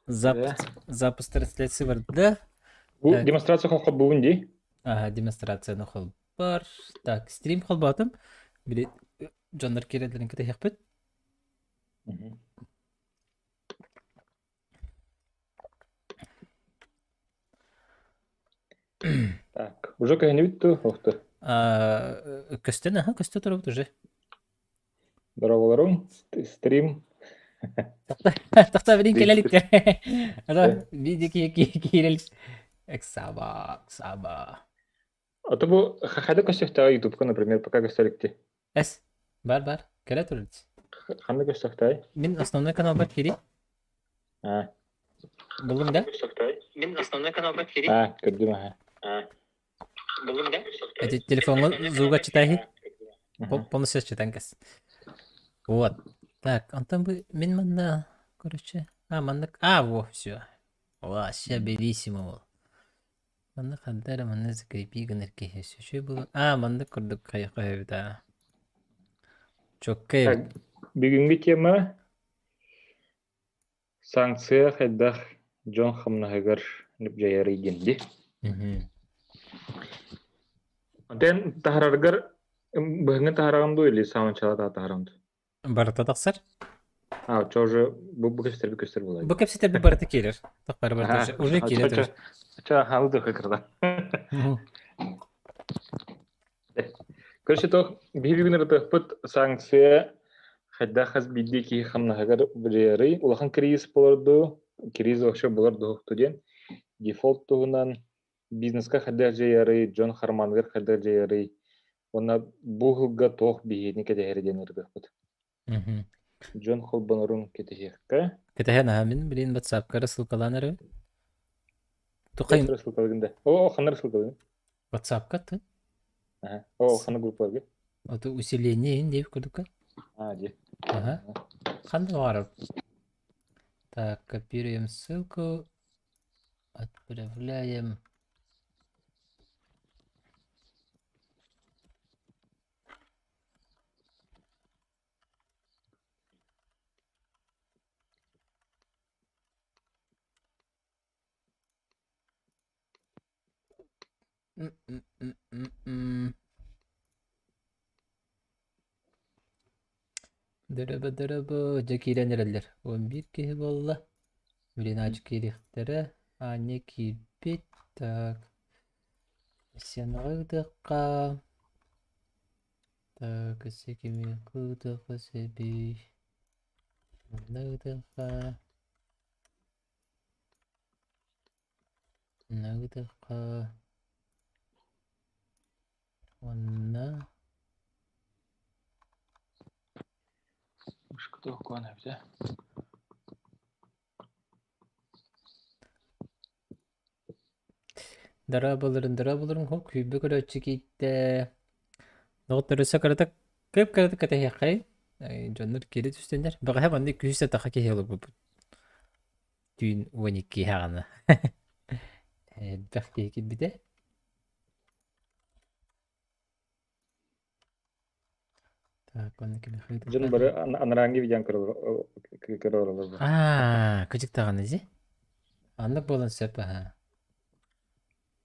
Запуск, запуск трансляции барда. Бу Так. демонстрация холбуубун дии. Ага, демонстрацияны холбор. Так, стрим холбоотум. Били дьоннор киирэллэрин кэтэһиэхпит. Так, уже көһүнүбүт дуу, охту. А, көстөн, аха, көстө турабыт уже. Дороголорум, стрим. Тахта билин кэлэликтэр. Ата видео киирэлик. Эксаба, эксаба. А то бу хайда көстөхтөҕө ютубка, например, пока көстөрүкти. Эс, бар бар, кэлэ турар. Ханна көстөхтөй? Мин основной каналбар кири. А. Буллум да? Мин основной каналбар кири. А, көрдүм аха. Буллум да? Эти телефоҥҥа звуга читайы. Полностью читан кэс. Вот. Так, антон бы мин манна, короче, а манна, а, во, все. Вообще белиссимо бол. Манна ханна эрэ манна закрепи гынар киһи үчүгэй буолуо. Аа маннык курдук хайыха эбит аа. Чоккай Так, эбит. бүгүҥҥү тема санкция хайдах дьон хамнаһыгар дьайарый диэн дии. Мгм. Онтон таһараргар быһыҥҥы таһараҕын дуу или самого начала таһараҕын дуу? Барыта тахсар. А, чё уже бу бу көстөр бу көстөр буолар. Бу кэпсэтэрбит барыта киирэр. Тох бары барыта уже уже киирэ турар. Чё хаалы да кырда. Короче, то биһиги бүгүн ырытыахпыт санкция хайдах хас биирдии киһи хамнаһыгар дьайарый, улахан кризис буолар дуу, кризис вообще буолар дуу диэн дефолт туһунан бизнеска хайдах дьайарый, дьон хармааныгар хайдах дьайарый, уонна бу сылга туох биһиэни кэтэһэр диэн ырытыахпыт. Мгм. Дьон холбонорун кэтэһиэххэ. Кэтэһэн аһа мин билин WhatsApp-ка рассылкалаан эрэбин. Тухай Рассылкалыгын да. О, ханна рассылкалыгын? WhatsApp-ка ты? Ага. О, ханна группаларга? Ото усиление ин диэбит курдукка. А, дии. Ага. Ханна баҕарар. Так, копируем ссылку. Отправляем. М-м-м-м-м. Дырыбы-дырыбы, дьэ киирэн эрэллэр. 11 киһи буолла. Блин, киириэхтэрэ. Аня киирбит. Так. Сенаҕа ыытыахха. Так, өссө кимиэхэ ыытыахха сөбүй? Манна ыытыахха. Манна ыытыахха. Уонна Мышка эбитэ. Дорооболорун, дорооболорун, хоп, күүрбэ көрөөччү киирдэ. Доҕоттор өссө кыратык, кып-кыратык кэтэһиэххэй. Дьоннор киирэ түстүннэр. Бэҕэһээ маннык күһүс атаха киһи олорбуппут. Түүн 12 аҕана. Элбэх киһи киирбитэ. Так, онно кими Дьон бары анарааҥҥы видеон көрө олороллор. Аа, кыдьык даҕаны дии. Оннук буолан сөп аһа.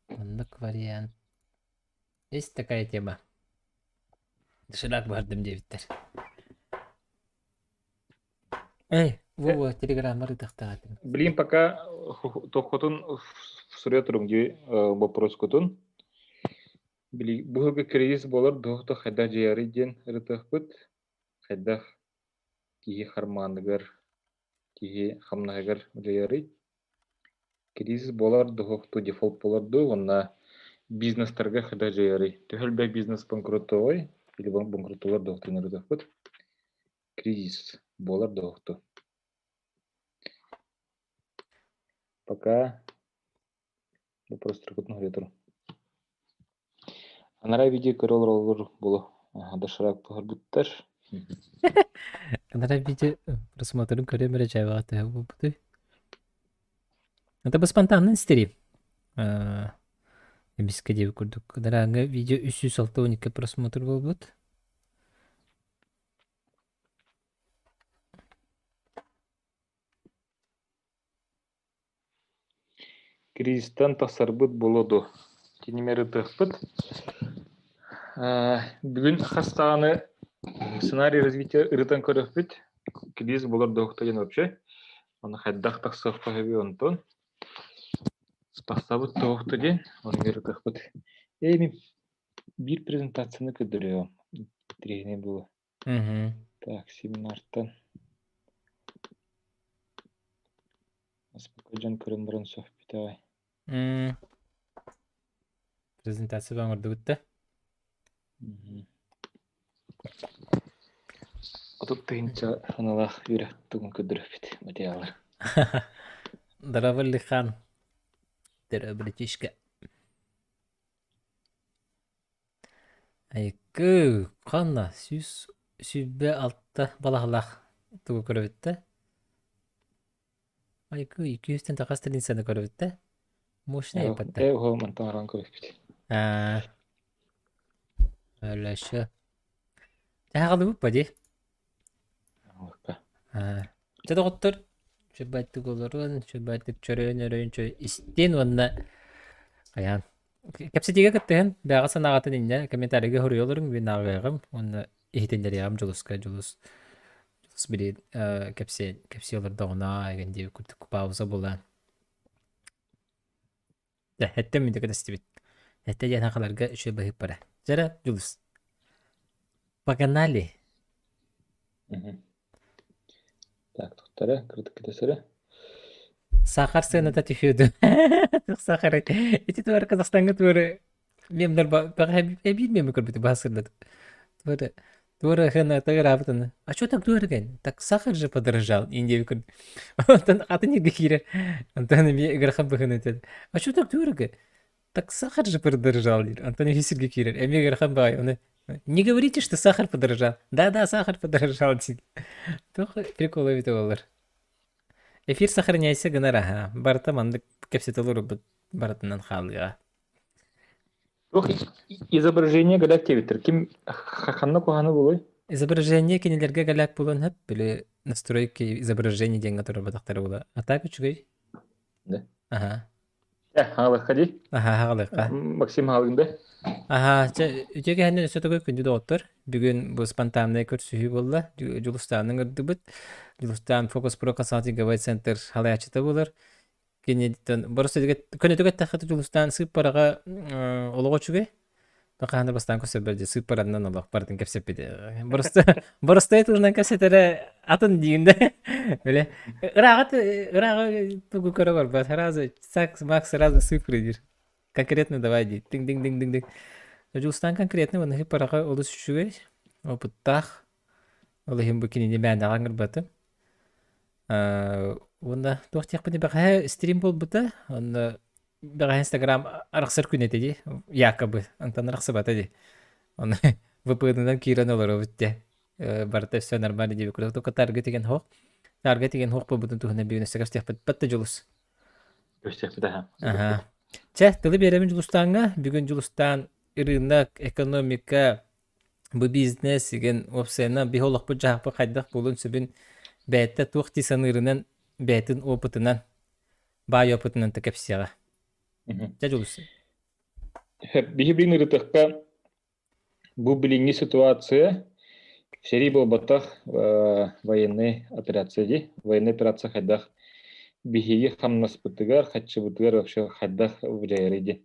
Оннук вариант. Есть такая тема. Доширак бардым диэбиттэр. Эй, во-во, телеграммар ытахтаатым. Блин, пока тоххотун суруйа туруҥ дии боппуруоскутун. Били бу кризис буолар дуо хайдах дьайарый диэн ырытыахпыт. Хайдах киһи хармааныгар, киһи хамнаһыгар дьайарый. Кризис буолар дуо дефолт буолар дуу уонна бизнестарга хайдах дьайарый. Төһө элбэх бизнес банкротовай или банкротулар дуо диэн ырытыахпыт. Кризис буолар дуо Пока Вопростаргытын суруйа турун. Анараа видео көрө олороллор буолуо. Доширак буһарбыттар. Анараа видео просмотрын көрөм эрэ дьээбэҕэ төһө буолбутуй? Это бы спонтанно стрим. Эмискэ диэбит курдук. Анарааҥҥы видео 362 просмотр буолбут. Кризистан тахсарбыт буолуо дуо? Кинини ырытыахпыт. Бүгүн хас даҕаны сценарий развития ырытан көрүөхпүт. Кризис буолар дуохта диэн вообще. Оны хайдах тахсыахха сөбүй онтон. Тахсабыт туохта диэн оны ырытыахпыт. Эми биир презентацияны көрдөрүөм. Интэриэһинэй буолуо. Так, семинартан. Дьон көрөн баран сөхпүтэ аҕай. Презентация оҥордубут да? 30 тыһыынча аналаах үөрэх тугун көрдөрөппүт материаллар. Здорово, Лихан. Здорово, братишка. Айыкы, ханна 126 балаһалаах тугу көрөбүт да? Айыкы, 200-тэн тахас страницаны көрөбүт да? Мощный эппэттэ. Э, уһу мантан аран көрөппүт. Аа, Өлөшө. Тэһаҕалыбыт ба дии. Аа, Чэ доҕоттор, сүрбэттик олорун, сүрбэттик чөрөйөн өрөйөн чө истин уонна хайаан. Кэпсэтиигэ кыттыһын, бэҕэ санааҕытын инньэ комментарийга суруйа олоруҥ, мин ааҕыаҕым уонна иһитиннэриэҕим Дьулуска Дьулус Дьулус били кэпсиэ кэпсии олордоҕуна эҥин диэбит курдук пауза булан. Дьэ, эттэ мүнтэ кэтэстибит. Эттэ диэн сахаларга үчүгэй быһыып бара. Дьэрэ, Дьулус. Погнали. Так, туттара, кырдык кэтэсэрэ. Сахар сыаната түһүө дуо? Сахар ити туора Казахстаҥҥа туора мемнэр эбиир меми көрбүтү баһасырдат. Туора туора хана ыраабытын. А что так дорого? Так сахар же подорожал. Индия көр. Онтон атын иргэ киирэр. Антон эмиэ ыгарахан быһыны этэр. А что так дорого? Так сахар же подорожал диир. Антон үһүс сиргэ киирэр. Эмиэ ыарахан баҕайы. Ону не говорите, что сахар подорожал. Да-да, сахар подорожал диир. Туох прикол эбитэ буоллар. Эфир сохраняйся гынар аһа. Барыта маннык кэпсэтэ олорбут барытынан хаалыаҕа. Туох изображение галяк диэбиттэр. Ким ханна куһаҕаны булуй? Изображение кинилэргэ галяк буолуон сөп, били настройки изображение диэҥҥэ турарбатахтара буолуо. А так үчүгэй. Да. Аха. Э, хаалыахха дии. Аха, хаалыахха. Максим хаалыҥ да. Аха, чэ, үтүө кэһэннэн өссө төгүл күндү доҕоттор. Бүгүн бу спонтаннай көрсүһүү буолла. Дьулустаанныҥ ырдыбыт. Дьулустаан Фокус Про консалтинговай центр салайааччыта буолар. Киниттэн боростуойга көнөтүк эттэххэ Дьулустаан сыыппараҕа олоҕо үчүгэй. Хаһан да бастаан көрсөрбөр дьэ сыыппаранан олох барытын кэпсэппит. Боростой боростой тылынан кэпсэтэрэ атын диин да. Бile ырааҕа ырааҕа тугу көрө барбат. Сразу сакс макс сразу цифры диир. Конкретно давай дии. Дing дing дing дing дing. Дьулустаан конкретно уонна сыыппараҕа олус үчүгэй, опыттаах. Ол иһин бу кинини мээнэҕэ ыҥырбатым. Уонна туох диэхпиний бэҕэһээ стрим буолбута. Онно бэҕэһээ Инстаграм арахсар күнэ этэ дии, якобы. Онтон арахсыбата дии. Ону VPN-нан киирэн олоробут дии. Барыта өссө нормально диэбит курдук. Только тарга тиген суох. Тарга тиген суох буолбутун туһунан бүгүн өссө кэпсиэхпит. Батта Дьулус. Көрсүөхпүт аһа. Аха. Чэ, тылы биэрэбин Дьулустааҥҥа. Бүгүн Дьулустаан рынок, экономика, бу бизнес игин уопсайынан биһи олохпут-дьаһахпыт хайдах буолуон сөбүн бэйэтэ туох дии саныырынан бэйэтин опытынан баай опытынан да кэпсиэҕэ. Дьэ Дьулус. Биһи билин ырытыахха бу билиҥҥи ситуация сэрии буолбатах военный операция дии. Военный операция хайдах биһиги хамнаспытыгар, хаччыбытыгар вообще хайдах дьайарый диэн.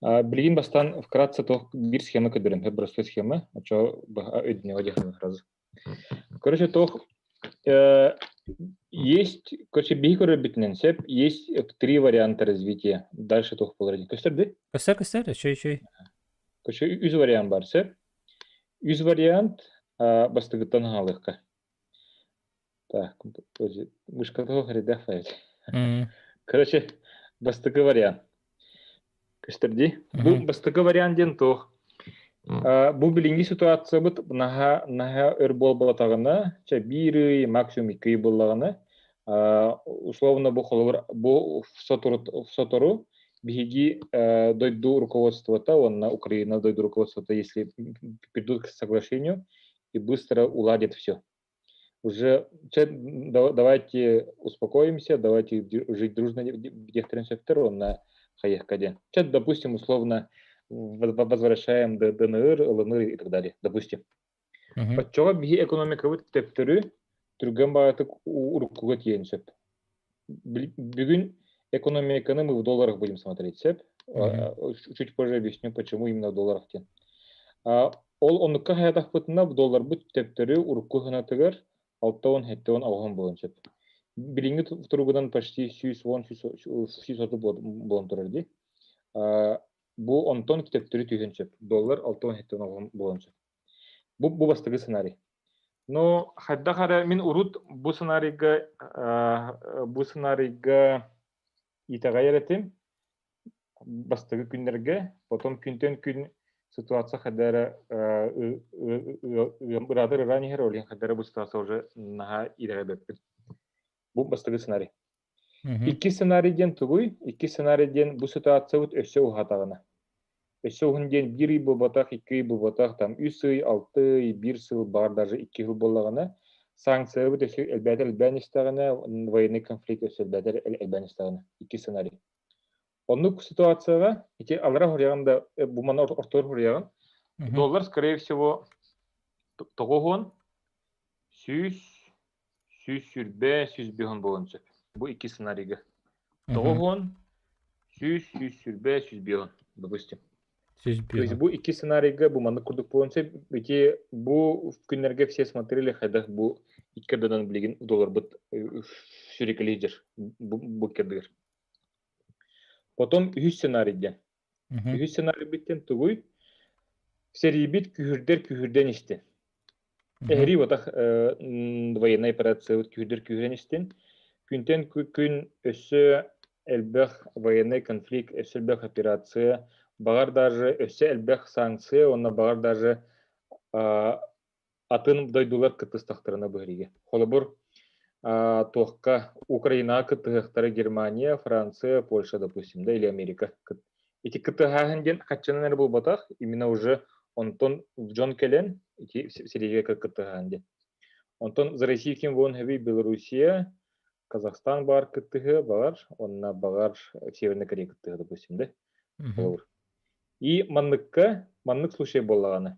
Билигин бастаан вкратце туох биир схема көрдөрөм, простой схема, очо өйдөнөҕө диэххэ сразу. Короче, туох есть, короче, биһи көрөрбүтүнэн сөп, есть три варианта развития. Дальше туох буолар диэн. Көстөр дии? Көстөр, көстөр, үчүгэй, үчүгэй. Короче, үс вариант бар, сөп. Үс вариант бастыгыттан хаалыахха. Так, мышка туох эрдээх файл. Короче, бастакы вариант. Көстөр дии. Бу бастакы вариант диэн туох. Бу билиҥҥи ситуациябыт наһаа наһаа өр буолбатаҕына, чэ биир ый, максимум 2 ый буоллаҕына, условно бу холобур бу сотору сотору биһиги дойду руководствота уонна Украина дойду руководствота если придут к соглашению и быстро уладят все. Уже давайте успокоимся, давайте жить дружно диэхтэрин сөптөр уонна хайыахка диэн. Чэ, допустим, условно возвращаем ДНР, ЛНР и так далее, допустим. Оччоҕо биһи экономикабыт төптөрү түргэн баҕайытык уруккуга тиийэн сөп. Бүгүн экономиканы мы в долларах будем смотреть, сөп? Чуть позже объясню, почему именно в долларах диэн. Ол оннукка хайатахпытына долларбыт төптөрү урукку сыанатыгар 60-70 аҕыһын буолуон сөп. Билиҥҥи туругунан почти 110-130 буолан турар дии. Бу онтон төптөрү түһүөн сөп. Доллар 60-70 аҕыһын буолуон сөп. Бу бастакы сценарий. Но хайдах эрэ мин урут бу сценарийга итэҕэйэр этим бастакы күннэргэ, потом күнтэн күн ситуация хайда эрэ ыраатар ыраан иһэр, ол иһин хайда эрэ бу ситуация уже наһаа итэҕэйбэппин. Бу бастакы сценарий. Иккис сценарий диэн тугуй? Иккис сценарий диэн бу ситуациябыт өссө уһаатаҕына. Өссө уһун диэн биир ый буолбатах, 2 ый буолбатах, там 3 ый, 6 ый, биир сыл, баҕар даже 2 сыл буоллаҕына, санкциябыт өссө элбээтэр элбээн истэҕинэ, военный конфликт өссө элбээтэр элбээн истэҕинэ. Иккис сценарий. Оннук ситуацияҕа ити алара хоруйаҕын да бу маны ортолор хоруйаҕын. Доллар, скорее всего, 90, 100, 120, 150 буолуон сөп. Бу икки сценарийга. 90, 100, 120, 150, допустим. То есть бу икки сценарийга бу маннык курдук буолуон сөп. Ити бу күннэргэ все смотрели хайдах бу икки ордонон билигин долларбыт сүрүкэлиир бу икки Потом үһүс сценарий диэн. Үһүс сценарийбиттэн тугуй? Сэриибит күһүрдэр күһүрдэн истин. Эһэрии батах военная операциябыт күһүрдэр күһүрэн истин. Күнтэн күн өссө элбэх военный конфликт, өссө элбэх операция, баҕар даже өссө элбэх санкция уонна баҕар даже атын дойдулар кыттыстахтарына быһырыйга. Холобур, туохка Украинаҕа кыттыһыахтара Германия, Франция, Польша, допустим, да, или Америка. Ити кыттыһааһын диэн хаччынан эрэ буолбатах, именно уже онтон дьон кэлэн ити сэриигэ кыттыһааһын диэн. Онтон за Россию ким буолан хэби Белоруссия, Казахстан баар кыттыһыа баҕар, онно баҕар Северная Корея кыттыһыа, допустим, да? Холобур. И манныкка, маннык случай буоллаҕына,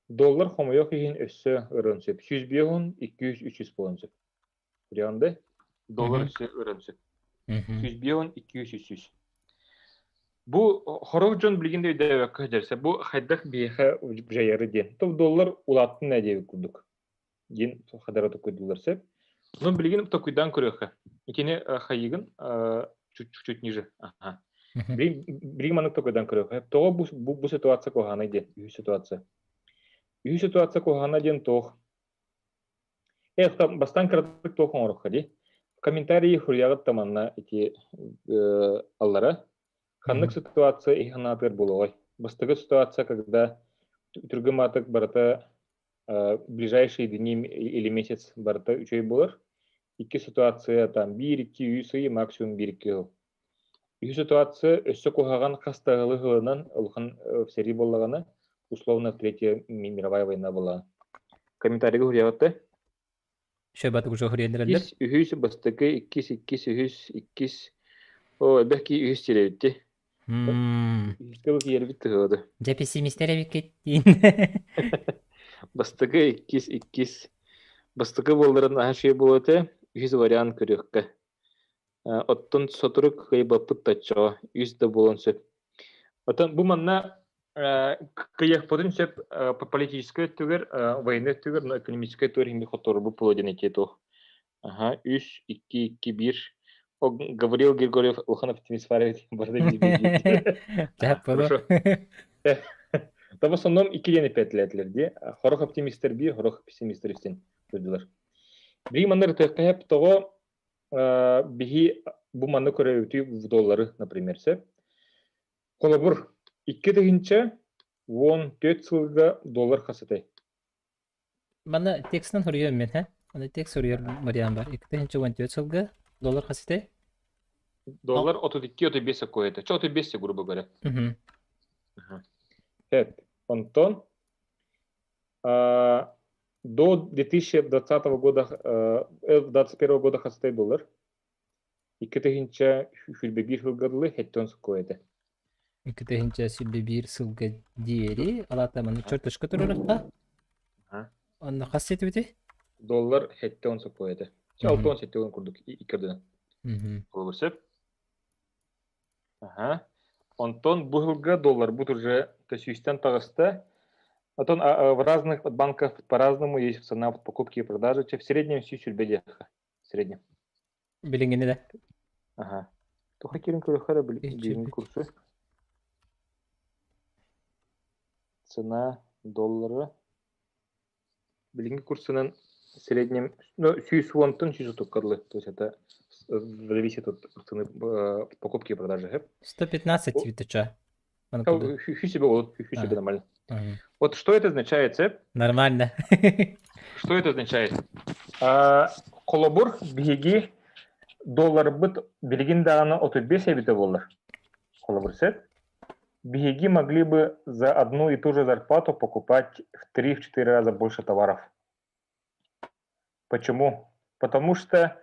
доллар хомойуох иһин өссө ырыан сөп. 105 200 300 буолан сөп. Билиэҕин да? Доллар өссө ырыан сөп. 105 200 300. Бу хорох дьон билигин да өйдөөбөккө сылдьар. Бу хайдах биһиэхэ дьайары диэн. То доллар улааттын ээ диэбит курдук. Диэн хадара токуйдуулар сөп. Ну билигин токуйдаан көрүөххэ. Итини хайыгын чуть-чуть ниже. Ага. Билигин маннык токуйдаан көрүөххэ. Тоҕо бу ситуация куһаҕанай диэн. Үһүс ситуация. Үһүс ситуация куһаҕана диэн туох? Эх, бастаан кыратык туох оҥоруохха дии. Комментарий хуруйаҕыт да манна ити аллара. Ханнык ситуация иһи санаатыгар буолуоҕай? Бастакы ситуация, когда түргэн маатык барыта ближайшие дни или месяц барыта үчүгэй буолар. Икки ситуация там 1, 2, 3 ый, максимум 1, 2 сыл. Үһүс ситуация өссө куһаҕан хас да ыалы сылынан улахан сэрии буоллаҕына, условно Третья мировая война буоллаҕына. Комментарийга суруйаҕыт да? Шөбат уже хуриэннэрэллэр. Иккис, үһүс, бастакы, иккис, иккис, үһүс, иккис. О, элбэх киһи үһүс тирэбитти. Үһүскэ бу киэрбит тыһыады. Дьэ пессимистэр эбиккит диин. Бастакы, иккис, иккис. Бастакы буолларын аһа үчүгэй буолуо этэ. Үһүс вариант көрүөххэ. Оттон сотору кыайбаппыт да оччоҕо, үс да буолуон сөп. Оттон бу манна кыайыахпытын сөп политическай өттүгэр, военнай өттүгэр, но экономическай өттүгэр иһин хотторбут буолуо диэн этиэ туох. Аха, үс, икки, икки, биир. О, Гаврил Григорьев улахан оптимист баар эбит, барыта биир Дьэ, Хорошо. Да в основном икки диэн эппэтилэр дии. Хорох оптимистер биир, хорох пессимистер үстэн көрдүлэр. Билигин манна ырытыахха сөп тоҕо биһи бу манна көрөбүтүй в доллары, например, сөп. Холобур, 2014 сылга доллар хас этэй? Манна текстынан суруйуом мен, һэ? Аны текст суруйар вариант бар. 2014 сылга доллар хас этэй? Доллар 32-35 какой это? Че 35, грубо говоря. Сөп. Онтон 2000 До 2020 года, 21 года хастай доллар. 2021 сылга дылы 70 сукко этэ. 2021 сылга диэри, алата маны черточка турарахха. Онно хас сетибити? Доллар 70 сукко этэ. 60-70 курдук иккерден. Болор сөп. Аха. Онтон бу сылга долларбыт уже сүүстэн таҕыста. Отон в разных банках по-разному есть цена покупки и продажи. В среднем 100 диэххэ. В среднем. Билиҥҥини да. Аха. Туха кирин көрөххө да билиҥҥи курсу. Цена доллара. Билиҥҥи курсунан в среднем, ну, 110-тан 130 дылы. То есть это зависит от цены покупки и продажи. 115 тысяча. Хүү себе вот, хүү себе нормально. Вот что это означает, Сеп? Нормально. Что это означает? Холобур биһиги долларбыт билигин даҕаны 35 эбитэ буоллар. Холобур, Сеп. Биһиги могли бы за одну и ту же зарплату покупать в 3-4 раза больше товаров. Почему? Потому что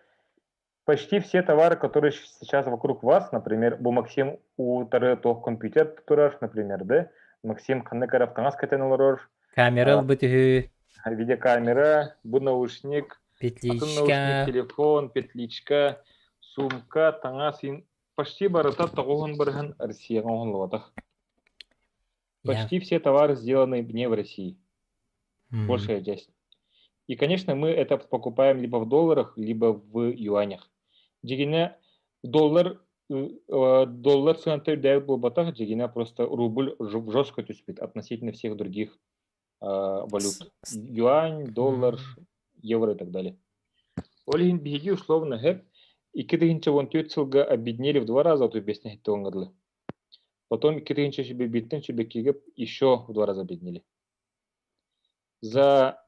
почти все товары, которые сейчас вокруг вас, например, бу Максим утары туох компьютер турар, например, да? Максим ханнык эрэ таҥас кэтэн олорор. Камера ылбыт үһү. Видеокамера, бу наушник, петличка, атын наушник, телефон, петличка, сумка, таҥас почти барыта тоҕуһун барыһын Россияҕа оҥоһуллубатах. Почти все товары сделаны не в России. Большая часть. И, конечно, мы это покупаем либо в долларах, либо в юанях. Дьиҥинэ доллар доллар сыаната үрдээбит буолбатах, дьиҥинэ просто рубль жестко түспүт относительно всех других валют. Юань, доллар, евро и так далее. Ол иһин биһиги условно сөп 2014 сылга обеднели в два раза 35 оҥордулар. Потом 2021 сүбэккигэ еще в два раза обеднели. За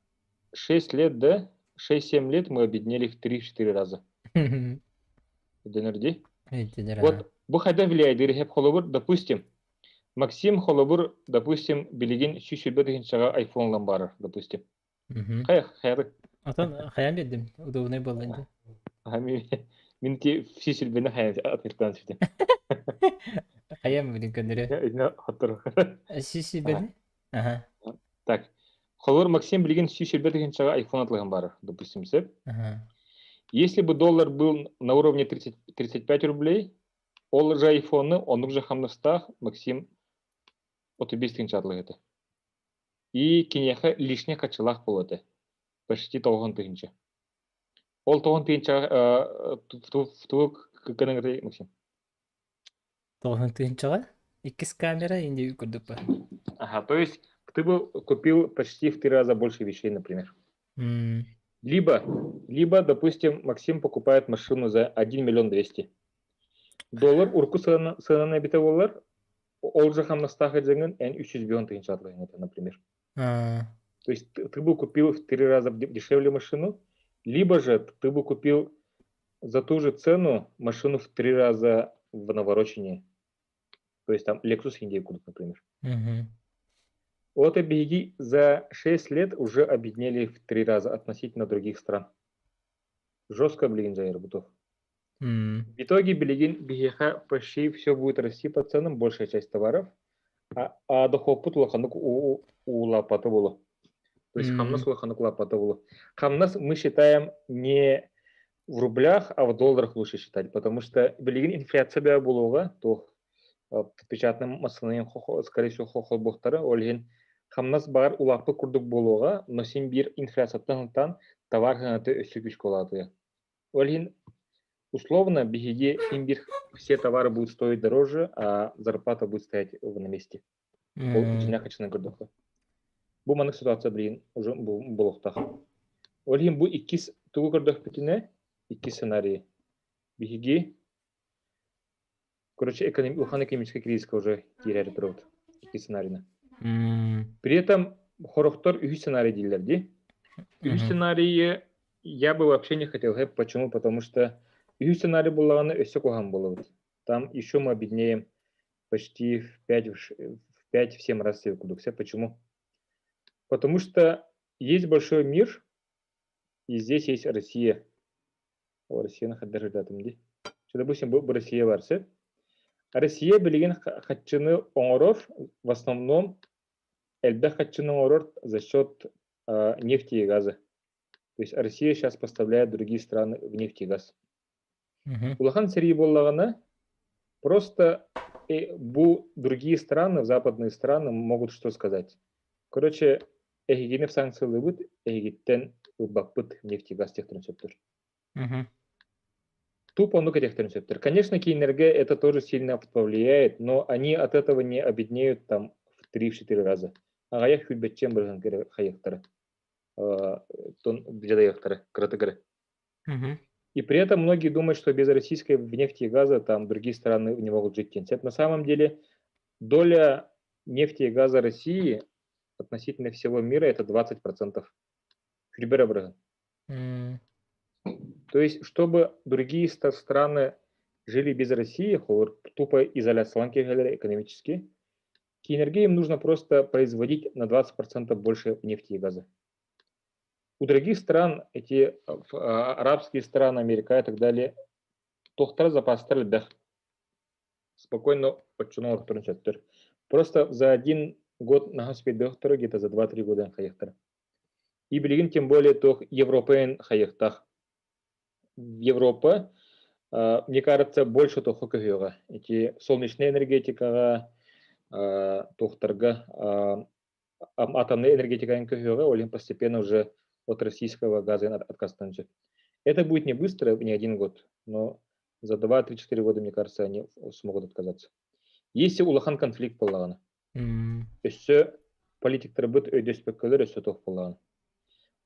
6 лет, да, 6-7 лет мы обеднели в 3-4 раза. Дэнэрди. Вот бу хайда влияет хэп холобур, допустим, Максим холобур, допустим, билигин 120 тыһыынчаҕа айфон ылан барар, допустим. Хайа, хайа. Отон хайан биэрдим, удобный буолла инде. Мин ти 120 хайан атыыртан сүтэ. Хайам билин көннөрү. Хоттор. 120 Ага. Так. Холобур Максим билигин 120 тыһыынчаҕа айфон атылыһан барар, допустим, сөп. Если бы доллар был на уровне 30, 35 рублей, ол же айфоны оннук же хамнастаах Максим 35 тыһыынча атылыһа этэ. И киниэхэ лишний хаччылаах буолуо этэ. Почти 90 тыһыынча. Ол 90 тыһыынчаҕа тугу гыныҥый Максим? 90 тыһыынчаҕа иккис камера инди курдук ба. Ага, то есть ты бы купил почти в три раза больше вещей, например. Либо, допустим, Максим покупает машину за 1 миллион 200. Доллар урукку сыананы эбитэ буоллар, ол же хамнастаах дьаҥын эн 300 миллион тыһыынча атылыһын например. То есть ты бы купил в три раза дешевле машину, либо же ты бы купил за ту же цену машину в три раза в навороченнее. То есть там Lexus Индия купить, например. Вот биһиги за 6 лет уже обеднели в три раза относительно других стран. Жестко, блин, за бутов. В итоге, билигин биһиэхэ почти все будет расти по ценам, большая часть товаров, а дохуоппут улаханнык улааппата буолуо. То есть хамнас улаханнык улааппата буолуо. Хамнас мы считаем не в рублях, а в долларах лучше считать, потому что билигин инфляция баа буолуоҕа, то печатный массаны скорее всего холбуохтара, ол иһин хамнас баар улааппыт курдук буолуоҕа, но син биир инфляцияттан товар сыаната өссө күүскэ улаатыа. Ол иһин условно биһиги син биир все товары будут стоить дороже, а зарплата будет стоять на месте. Ол итиннэ хачынан көрдөххө. Бу маннык ситуация билигин уже буолуохтаах. Ол иһин бу иккис тугу көрдөхпүтүнэ, иккис сценарий. Биһиги короче, улахан экономический кризиска уже киирээри турабыт. Иккис сценарийна. При этом сорохтор үһүс сценарий дииллэр дии. Үһүс сценарийы я бы вообще не хотел. Почему? Потому что үһүс сценарий буоллаҕына өссө куһаҕан буолабыт. Там еще мы обеднеем почти в 5-7 раз кудукся. Почему? Потому что Есть большой мир, и здесь есть Россия. О, Россияны хайдах ырытатым дии. Что, допустим, бу Россия бар сөп. Россия билигин хаччыны оҥорор, в основном элбэх хаччыны оҥорор за счет нефти и газа. То есть Россия сейчас поставляет другие страны в нефть и газ. Улахан сэрии буоллаҕына, просто бу другие страны, западные страны могут что сказать? Короче, эһигини санкциялыыбыт, эһигиттэн ылбаппыт нефть и газ диэхтэрин сөптөр. Тупо оннук этиэхтэрин сөптөр. Конечно, кинилэргэ это тоже сильно повлияет, но они от этого не обеднеют там в 3-4 раза. Аҕыйах сүүрбэччэ бырыһыан хайыахтара. Дьадайыахтара, кыратыгары. И при этом многие думают, что без российской нефти и газа там другие страны не могут жить. Это на самом деле доля нефти и газа России относительно всего мира это 20%. То есть, чтобы другие страны жили без России, тупо изоляцияланан экономически, кинилэргэ им нужно просто производить на 20% больше нефти и газа. У других стран, эти арабские страны, Америка и так далее, туохтара запастар элбэх. Спокойно оччону сөптөр. Просто за один год наһаа успейдыахтара, где-то за 2-3 года хайыахтара. И билигин тем более туох Европа хайыахтаах. Европа, мне кажется, больше туохха көһүөҕэ. Эти солнечная энергетикаҕа, туохтарга, атомная энергетика көһүөҕэ, ол постепенно уже от российского газа отказываться. Это будет не быстро, не один год, но за 2-3-4 года, мне кажется, они смогут отказаться. Если улахан конфликт буоллаҕына. Өссө политиктарбыт өйдөспөккөлөр өссө туох буоллаҕына.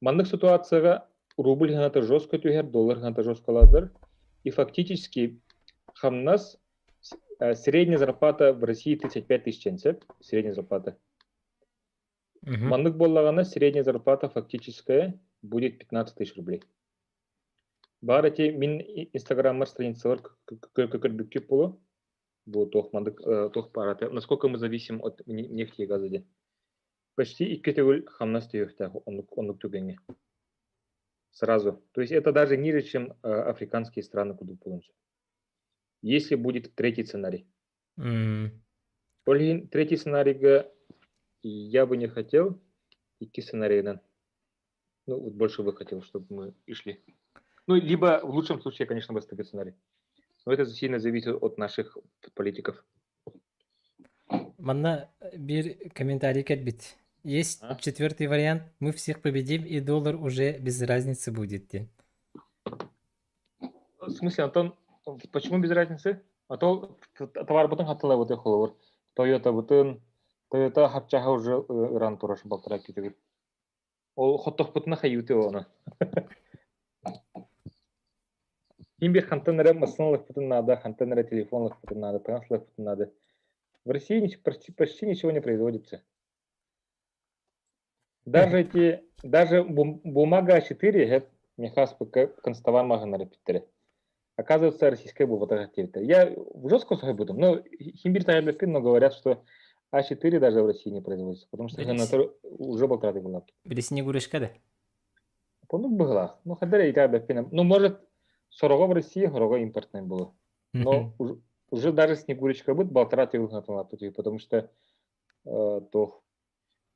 Маннык ситуацияҕа рубль сыаната жестко түһэр, доллар сыаната жестко улаатар. И фактически хамнас, средняя зарплата в России 35 тысяч сөп, средняя зарплата. Маннык буоллаҕына средняя зарплата фактическая будет 15 тысяч рублей. Баар эти мин инстаграммар страницалар көрбүккүт буолуо. Бу туох маннык туох баарата. Насколько мы зависим от нефти и газа диэн. Почти икки төгүл хамнас түһүөхтээх оннук, оннук түгэҥҥэ. Сразу. То есть это даже ниже, чем африканские страны курдук буолуон. Если будет третий сценарий. Ол иһин третий сценарийга я бы не хотел идти сценарийынан. Ну, вот больше бы хотел, чтобы мы и шли. Ну, либо в лучшем случае, конечно, бы сценарий. Но это сильно зависит от наших политиков. Манна биир комментарий кэлбит. Есть А? четвертый вариант. Мы всех победим, и доллар уже без разницы будет. Диэн. В смысле, Антон, почему без разницы? А то товарбытын хатылабыты холобур. Toyota бытын, Toyota хапчаха уже ыараан турар балтараа китигит. Ол хоттохпутуна хайыты оны. Ким биир хантан эрэ массыына ылыахпытын наада, хантан эрэ телефон ылыахпытын наада, таҥас ылыахпытын наада. В России почти, почти ничего не производится. Даже эти, даже бумага А4, это Михас канцтовар маҕаһыыннара эппиттэрэ. Оказывается, российская буолбатах диэбиттэр. Я жестко буду, но син биир но говорят, что А4 даже в России не производится, потому что уже балтараа была. Били Снегурочка да? Ну, была. Ну, хадара и Ну, может, сороҕо в России, сороҕо импортное было. Но уже, уже даже Снегурочка будет балтараа потому что то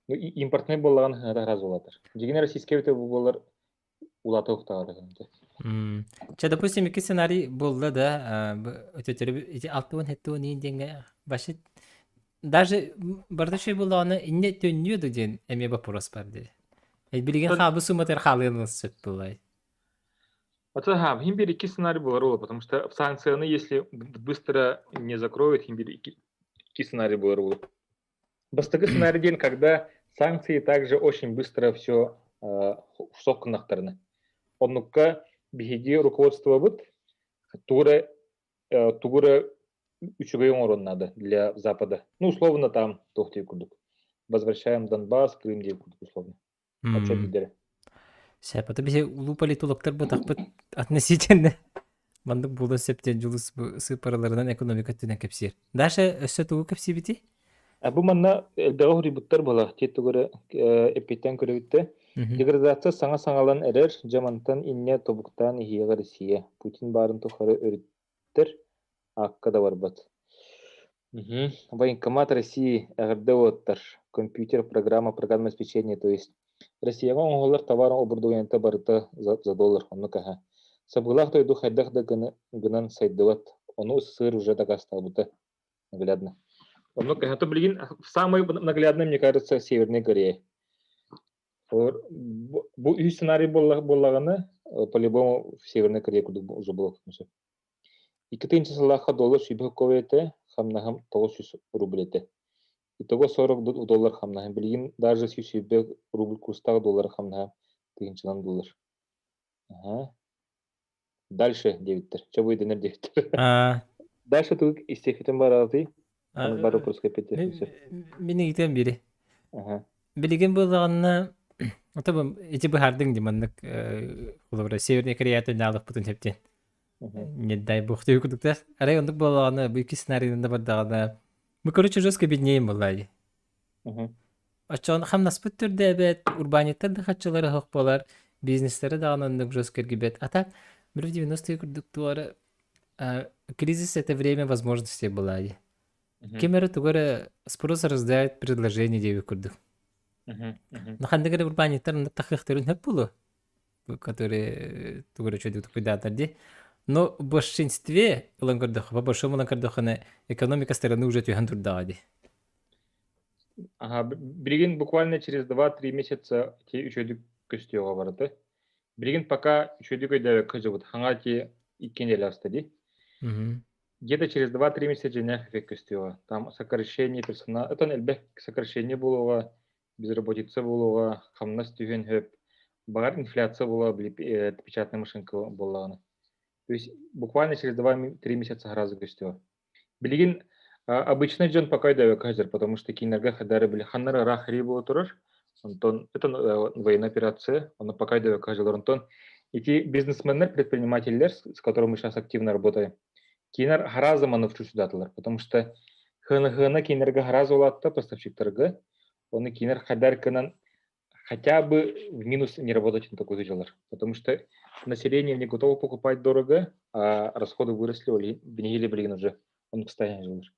ну, импортный буоллаҕына сыаната улаатар. Дьиҥинэн российский эбитэ буоллар улаатыахтааҕа. Чэ, допустим, икки сценарий буолла да, эти 67 диэҥҥэ вообще даже барыта үчүгэй буоллаҕына инньэ төннүө да диэн эмиэ вопрос бар дии. Билигин хаалбыт сумматыгар хаалыан сөп буолай. Это син биир икки сценарий буолар, потому что санкцияны, если быстро не закроют, син биир икки сценарий буолар. Бастакы сценарий диэн, когда санкции также очень быстро все суох гыннахтарына. Оннукка биһиги руководствобыт тугу тугу эрэ үчүгэй оҥоруон надо для Запада. Ну, условно, там туох диир курдук. Возвращаем Донбасс, Крым диир курдук условно. Отчет билдэрэ. Сөп, ото биһи улуу политологтар бутахпыт относительно маннык буолуон сөп диэн Дьулус бу сыыппараларынан экономика өттүнэн кэпсиир. Даша өссө тугу кэпсиибитий? А бу манна элбэҕи хоруйбуттар буолар. Тиэт тугу эрэ эппиттэн көрөбүттэ. Деградация саҥа саҥалан эрэр, дьэ мантан инньэ тобуктаан иһиэҕэ Россия. Путин баарын тухары өрүттэр, аакка да барбат. Военкомат России, эҕэрдэ уоттар, компьютер, программа, программное обеспечение, то есть Россияҕа оҥоһуллар товар оборудованиета барыта за доллар, оннук аһа. Сабыылаах дойду хайдах да гынан сайдыбат, ону СССР уже дакаастаабыта наглядно. Оннук аһа, билигин самый наглядный, мне кажется, Северная Корея. Бу үһүс сценарий буоллаҕына, по-любому в Северной Корее курдук уже было. 2 сыллаахха доллар сүүрбэ солкуобай этэ, хамнаһым 900 рубль этэ. Итого 40 доллар хамнаһым. Билигин даже 120 рубль курстаах доллар хамнаһым тыһыынчанан доллар. Ага. Дальше диэбиттэр. Чэ бу дэнэр диэбиттэр. Дальше тугу истиэххитин бараатый? Аны бары вопроска эппиэттиэхпин сөп. Мин ыйытыам бири. Билигин буоллаҕына, ото ити быһаардыҥ дии маннык холобура Северная Корея наалыкпытын сөптен. Не дай бог ты курдуктар. Арай оннук буоллаҕына, бу икки сценарийынан да бардаҕына, мы, короче, жестко беднеем буоллаа. Оччоҕуна хамнаспыт түрдээбэт, урбаанньыттар да хаччылара суох буолар, бизнестэрэ даҕаны оннук жестко эргийбэт. А так, бир 90-е курдук туора кризис это время возможностей была дии. Ким эрэ тугу эрэ спрос рождает предложение диэбит курдук. Но ханнык эрэ урбаанньыттар оннук тахыахтарын сөп буолуо, которые тугу эрэ үчүгэйдик тупуйдаатар дии. Но в большинстве ылан көрдөххө, по большому ылан көрдөххүнэ, экономика страны уже түһэн турдаҕа дии. Ага, билигин буквально через 2-3 месяца ити үчүгэйдик көстүөҕэ барыта. Билигин пока үчүгэйдик өйдөөбөккө сылдьабыт. Хаҥа ити икки неделя ааста дии. Где-то через 2-3 месяца дьиҥнээх эффект көстүөҕэ. Там сокращение персонала, оттон элбэх сокращение буолуоҕа, безработица буолуоҕа, хамнас түһүөн сөп. Баҕар инфляция буолуо, били печатная машинка буоллаҕына. То есть буквально через 2-3 месяца сразу көстүөҕэ. Билигин обычный дьон пока өйдөөбөккө сылдьар, потому что кинилэргэ хадары били ханнары ыраах сэрии буола турар, онтон это военная операция, ону пока өйдөөбөккө сылдьаллар. Онтон ити бизнесменнэр, предпринимателлэр, с которыми мы сейчас активно работаем, кинилэр харазы маны чувствуйдатылар, потому что ХНХ-ны кинилэргэ харазы улаатта поставщиктарга, оны кинилэр хадар кынан хотя бы в минус не работать на такой дьалар. Потому что население не готово покупать дорого, а расходы выросли, ол бинигили билигин уже он постоянно жылыр.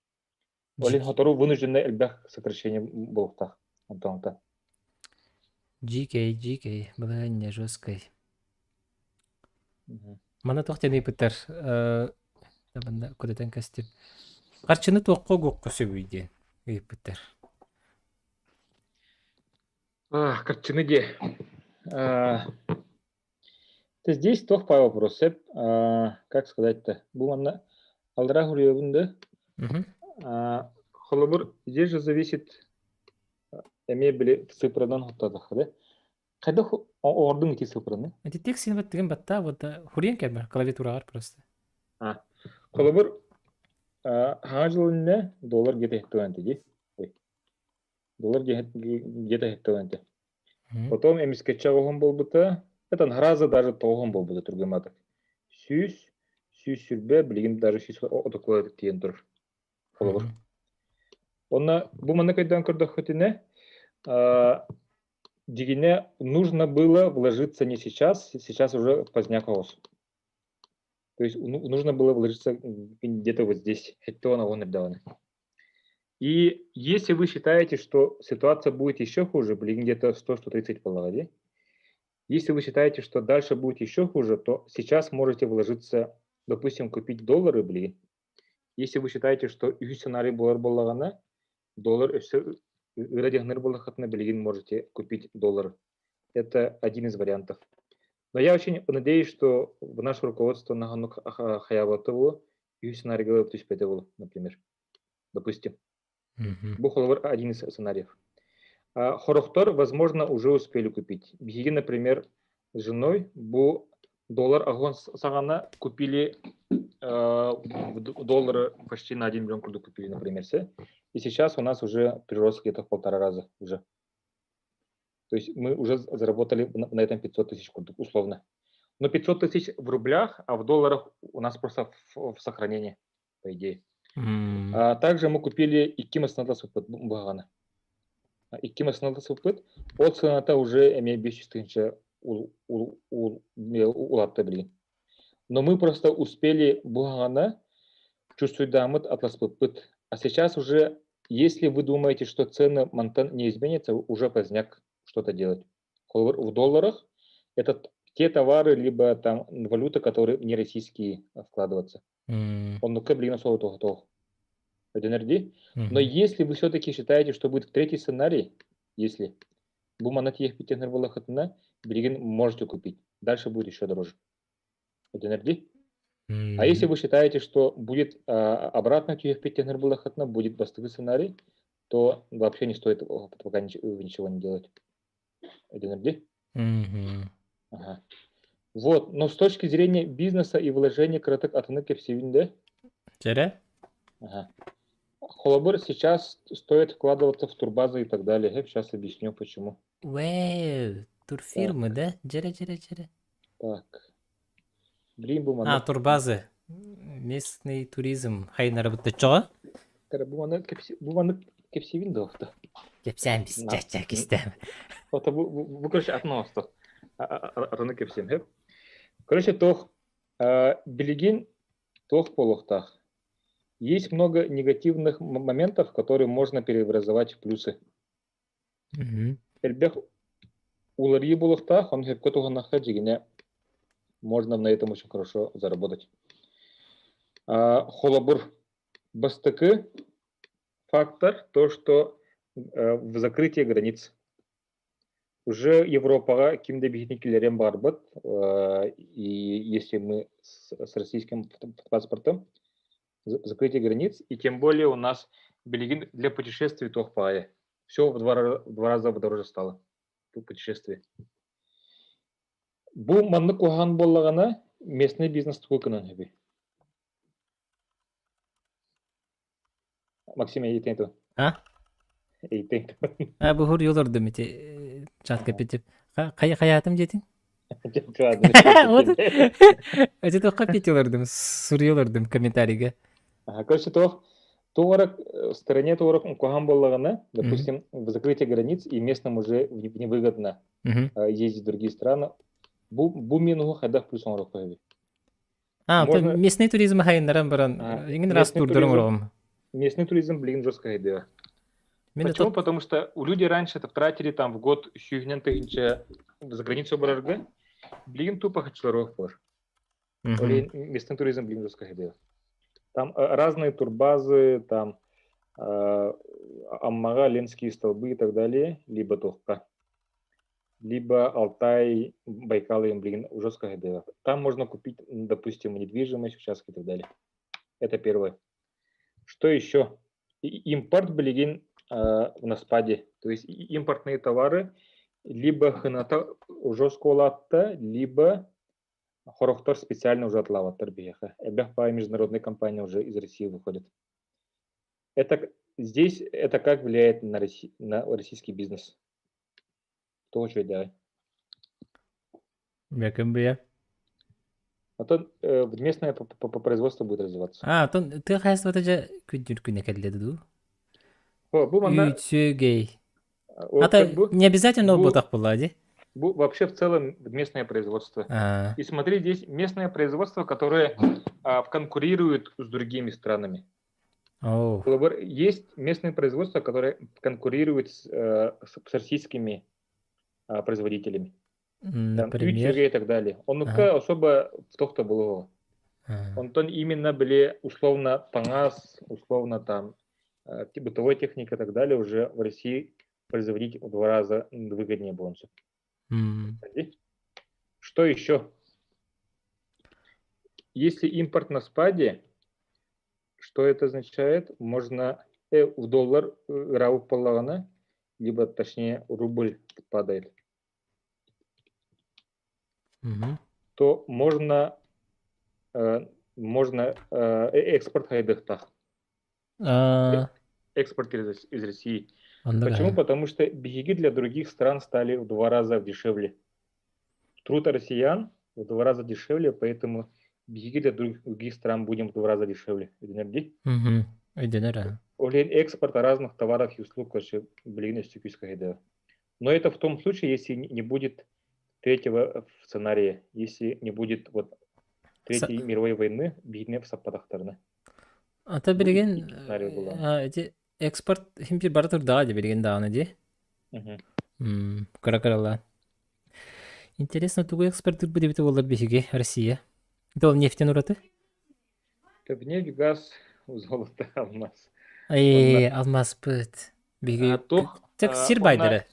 Олин хотору вынужденный элбэх сокращение буолуохтаах. Онтон GK, GK, была жесткой. Мана туох диэн ыйыппыттар манна кудатан кестим. Харчыны туохха угуохха сөбүй диэн ыйыппыттар. Харчыны диэ. То здесь туох по вопрос сөп. Как сказать-то? Бу манна аллараа суруйабын да. Холобур, здесь же зависит эмиэ били цифранан хуттатахха да. Хайдах оҥордуҥ ити цифраны? Ити текст баттыгын батта вот хуриен кэлбэ клавиатураҕар просто. Холобур, хаҥа жыл иннэ доллар где-то дии. Доллар где-то иһиттэлэнтэ. Потом эмискэччи оҕуһун буолбута, это раза даже тоҕуһун буолбута түргэматык. 100, 120, билигин даже 130 тиийэн турар. Холобур. Онно бу манна көйдөөн көрдөххүтүнэ, дьигинэ нужно было вложиться не сейчас, сейчас уже поздняк оҕус. То есть нужно было вложиться где-то вот здесь, И если вы считаете, что ситуация будет еще хуже, блин, где-то 100-130 полагали, если вы считаете, что дальше будет еще хуже, то сейчас можете вложиться, допустим, купить доллары, блин. Если вы считаете, что үһүс сценарий буолар буоллаҕына, доллар өссө ыра буоллаххытына, билигин можете купить доллары. Это один из вариантов. Но я очень надеюсь, что в наше руководство наһаа хайаабата буолуо, үһүс сценарийга түспэтэ буолуо, например. Допустим. Бу холобур один из сценариев. Сорохтор, возможно, уже успели купить. Биһиги, например, с женой бу доллар аҕыс уон саҕана купили доллары почти на 1 миллион курдук купили, например, все. И сейчас у нас уже прирост где-то в полтора раза уже. То есть мы уже заработали на этом 500 тысяч курдук, условно. Но 500 тысяч в рублях, а в долларах у нас просто в сохранении, по идее. А также мы купили икки массыына багана. Икки массыыналата сыппыт. Ол сыаната уже эмиэ 500 тыһыынча улаатта билигин. Но мы просто успели буһаҕана чувствуйдааммыт атласпыппыт. А сейчас уже, если вы думаете, что цены мантан не изменятся, уже поздняк что-то делать. В долларах это те товары, либо там валюта, которые не российские вкладываться. Оннукка билигин особо тоҕо Өдөнөр Но если вы все-таки считаете, что будет третий сценарий, если бу манна тиэхпиттэнэр буоллаххытына, билигин можете купить. Дальше будет еще дороже. Өдөнөр А если вы считаете, что будет обратно тиэхпиттэнэр буоллаххытына, будет бастакы сценарий, то вообще не стоит пока ничего не делать. Өдөнөр Ага. Вот, но с точки зрения бизнеса и вложения кыратык атыны кэпсиибин да? Чэрэ? Ага. Холобур, сейчас стоит вкладываться в турбазы и так далее. Я сейчас объясню, почему. Вау, турфирмы, да? Дьэрэ, дьэрэ, дьэрэ. Так. Блин, бу А, маны... турбазы. Местный туризм. Хайнарабыт чоҕо? Бу маны бу маны кэпсиибин да охто. Кэпсээн бис, чэ, кистэм. Ото бу, короче, атын оҥосто. Атыны кэпсиэм, хөп. Короче, туох билигин туох буолуохтаах. Есть много негативных моментов, которые можно преобразовать в плюсы. Элбэх уларыйыы буолуохтаах, ону сөпкө туһаннахха дьиҥинэ можно на этом очень хорошо заработать. Холобур, бастакы фактор то, что в закрытии границ. Уже Европаҕа ким да биһиги киллэриэн баҕарбат, и если мы с российским паспортом закрытие границ, и тем более у нас билигин для путешествий туох баҕайы. Все в два раза дороже стало путешествие. Бу маннык куһаҕан буоллаҕына, местный бизнес тугу гынан сөбүй? Максим, эйитэҥ А? Эйитэҥ А, бу хур олордум ити чат кэпитип. Хайаатым диэтиҥ? Вот. Эти туохха пить олордум, суруйа олордум комментарийга. Короче, туох туох в стране туох куһаҕан буоллаҕына, допустим, в закрытии границ и местным уже невыгодно ездить в другие страны, бу минуһу хайдах плюс оҥоруохха сөбүй? А, Можно местный туризм хайыннаран баран, иҥин раз местный турдарын туризм, оҥороҕум. местный туризм, блин, жестко идея. Мин Почему? тот Потому что у люди раньше это тратили там в год сүүһүнэн тыһыынча за границу барарга, блин, тупо харчылара бар. Или местный туризм, блин, жестко идея. Там разные турбазы, там Аммаҕа, Ленские столбы и так далее, либо туохха. Либо Алтай, Байкал, им, блин, жестко идея. Там можно купить, допустим, недвижимость, участки и так далее. Это первое. Что еще? Импорт билигин на спаде. То есть импортные товары либо сыаната жестко улаатта, либо сорохтор специально уже атыылаабаттар биһиэхэ. Элбэх международные компании уже из России выходят. Это здесь это как влияет на российский бизнес? Кто хочет давай. Бэкэм быйа. А то местное по производство будет развиваться. А, тон тыа хаһаайыстыбата дьэ күндүр күнэ кэллэ дуу? О, бу манна Үчүгэй. вот Ата как бы не обязательно бу, буолбатах буоллаҕа дии. бу вообще в целом местное производство. А, И смотри, здесь местное производство, которое конкурирует с другими странами. Оу. Есть местное производство, которое конкурирует с российскими производителями. Там, Например? и так далее. Он особо в то, было. Онтон именно были условно таҥас, условно там бытовой техника и так далее уже в России производить в два раза выгоднее было. Что еще? Если импорт на спаде, что это означает? Можно в доллар ыараабыт, либо точнее рубль падает, то можно экспорт хайдыахтаах. А, Экспорт из России. Оннук Почему? аа. Потому что биһиги для других стран стали в два раза дешевле. Труд россиян в два раза дешевле, поэтому биһиги для других стран будем в два раза дешевле. Энергии. Мгм. Өйдөнөр аа. Ол иһин экспорт разных товаров и услуг, короче, билигин өссө күүскэ сайдыа. Но это в том случае, если не будет третьего сценария, если не будет вот Третьей мировой войны биһине саппатахтарына. Ата Бу билигин икки сценарий буолан. Ити экспорт хим бир бара турдаҕа дии билигин даҕаны дии. Кыра-кыралаан. Интересно, тугу экспортыырбыт эбитэ буоллар биһиги, Россия? Это ол нефтен ураты? Нефть, газ, золото, алмаз. Эй, алмазпыт. Биһиги Туох так сир уонна байдары.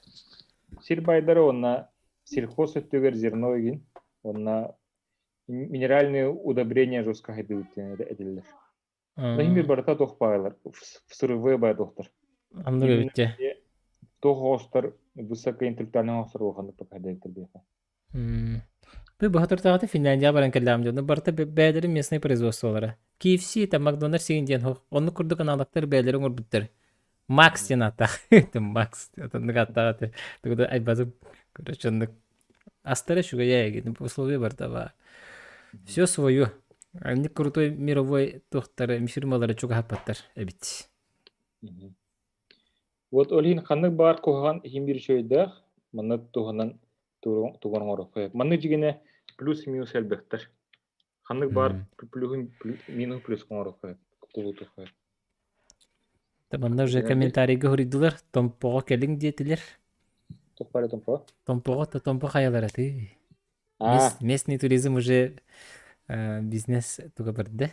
Сир байдары уонна сельхоз өттүгэр зерно игин уонна минеральные удобрения жестко хайдыбыт диэн этиллэр. Но иһин барыта туох баайлар, сырывые бай доктор. Оннук эбит дьэ. Туох оҕостор высокоинтеллектуальный оҕостор улаханнык покайдайыктар биэхэ. Бу быһа Финляндия баран кэллэҕим дьону барыта бэйэлэрин местный производстволара. KFC это Макдональдс сигин диэн оннук курдук аналогтар бэйэлэрин оҥорбуттар. Макс диэн ааттаах. Макс оннук ааттаах этэ. Тугу да айбатым. Короче, оннук астара үчүгэйэ эгин условия барыта баар. Все свое. Они крутой мировой туохтары фирмалары чугаһаппаттар эбит. Вот ол иһин ханнык баар куһаҕан иһин биир үчүгэйдээх, манна туһунан тугун оҥоруохха. Маннык дьигинэ плюс-минус элбэхтэр. Ханнык баар плюһун минус плюс оҥоруохха, кулутуохха. Манна уже комментарийга суруйдулар, Томпоҕо кэлиҥ диэтилэр. Тохпары Томпо? Томпоҕо то Томпо хайалара ты. Местный туризм уже бизнес туга барда.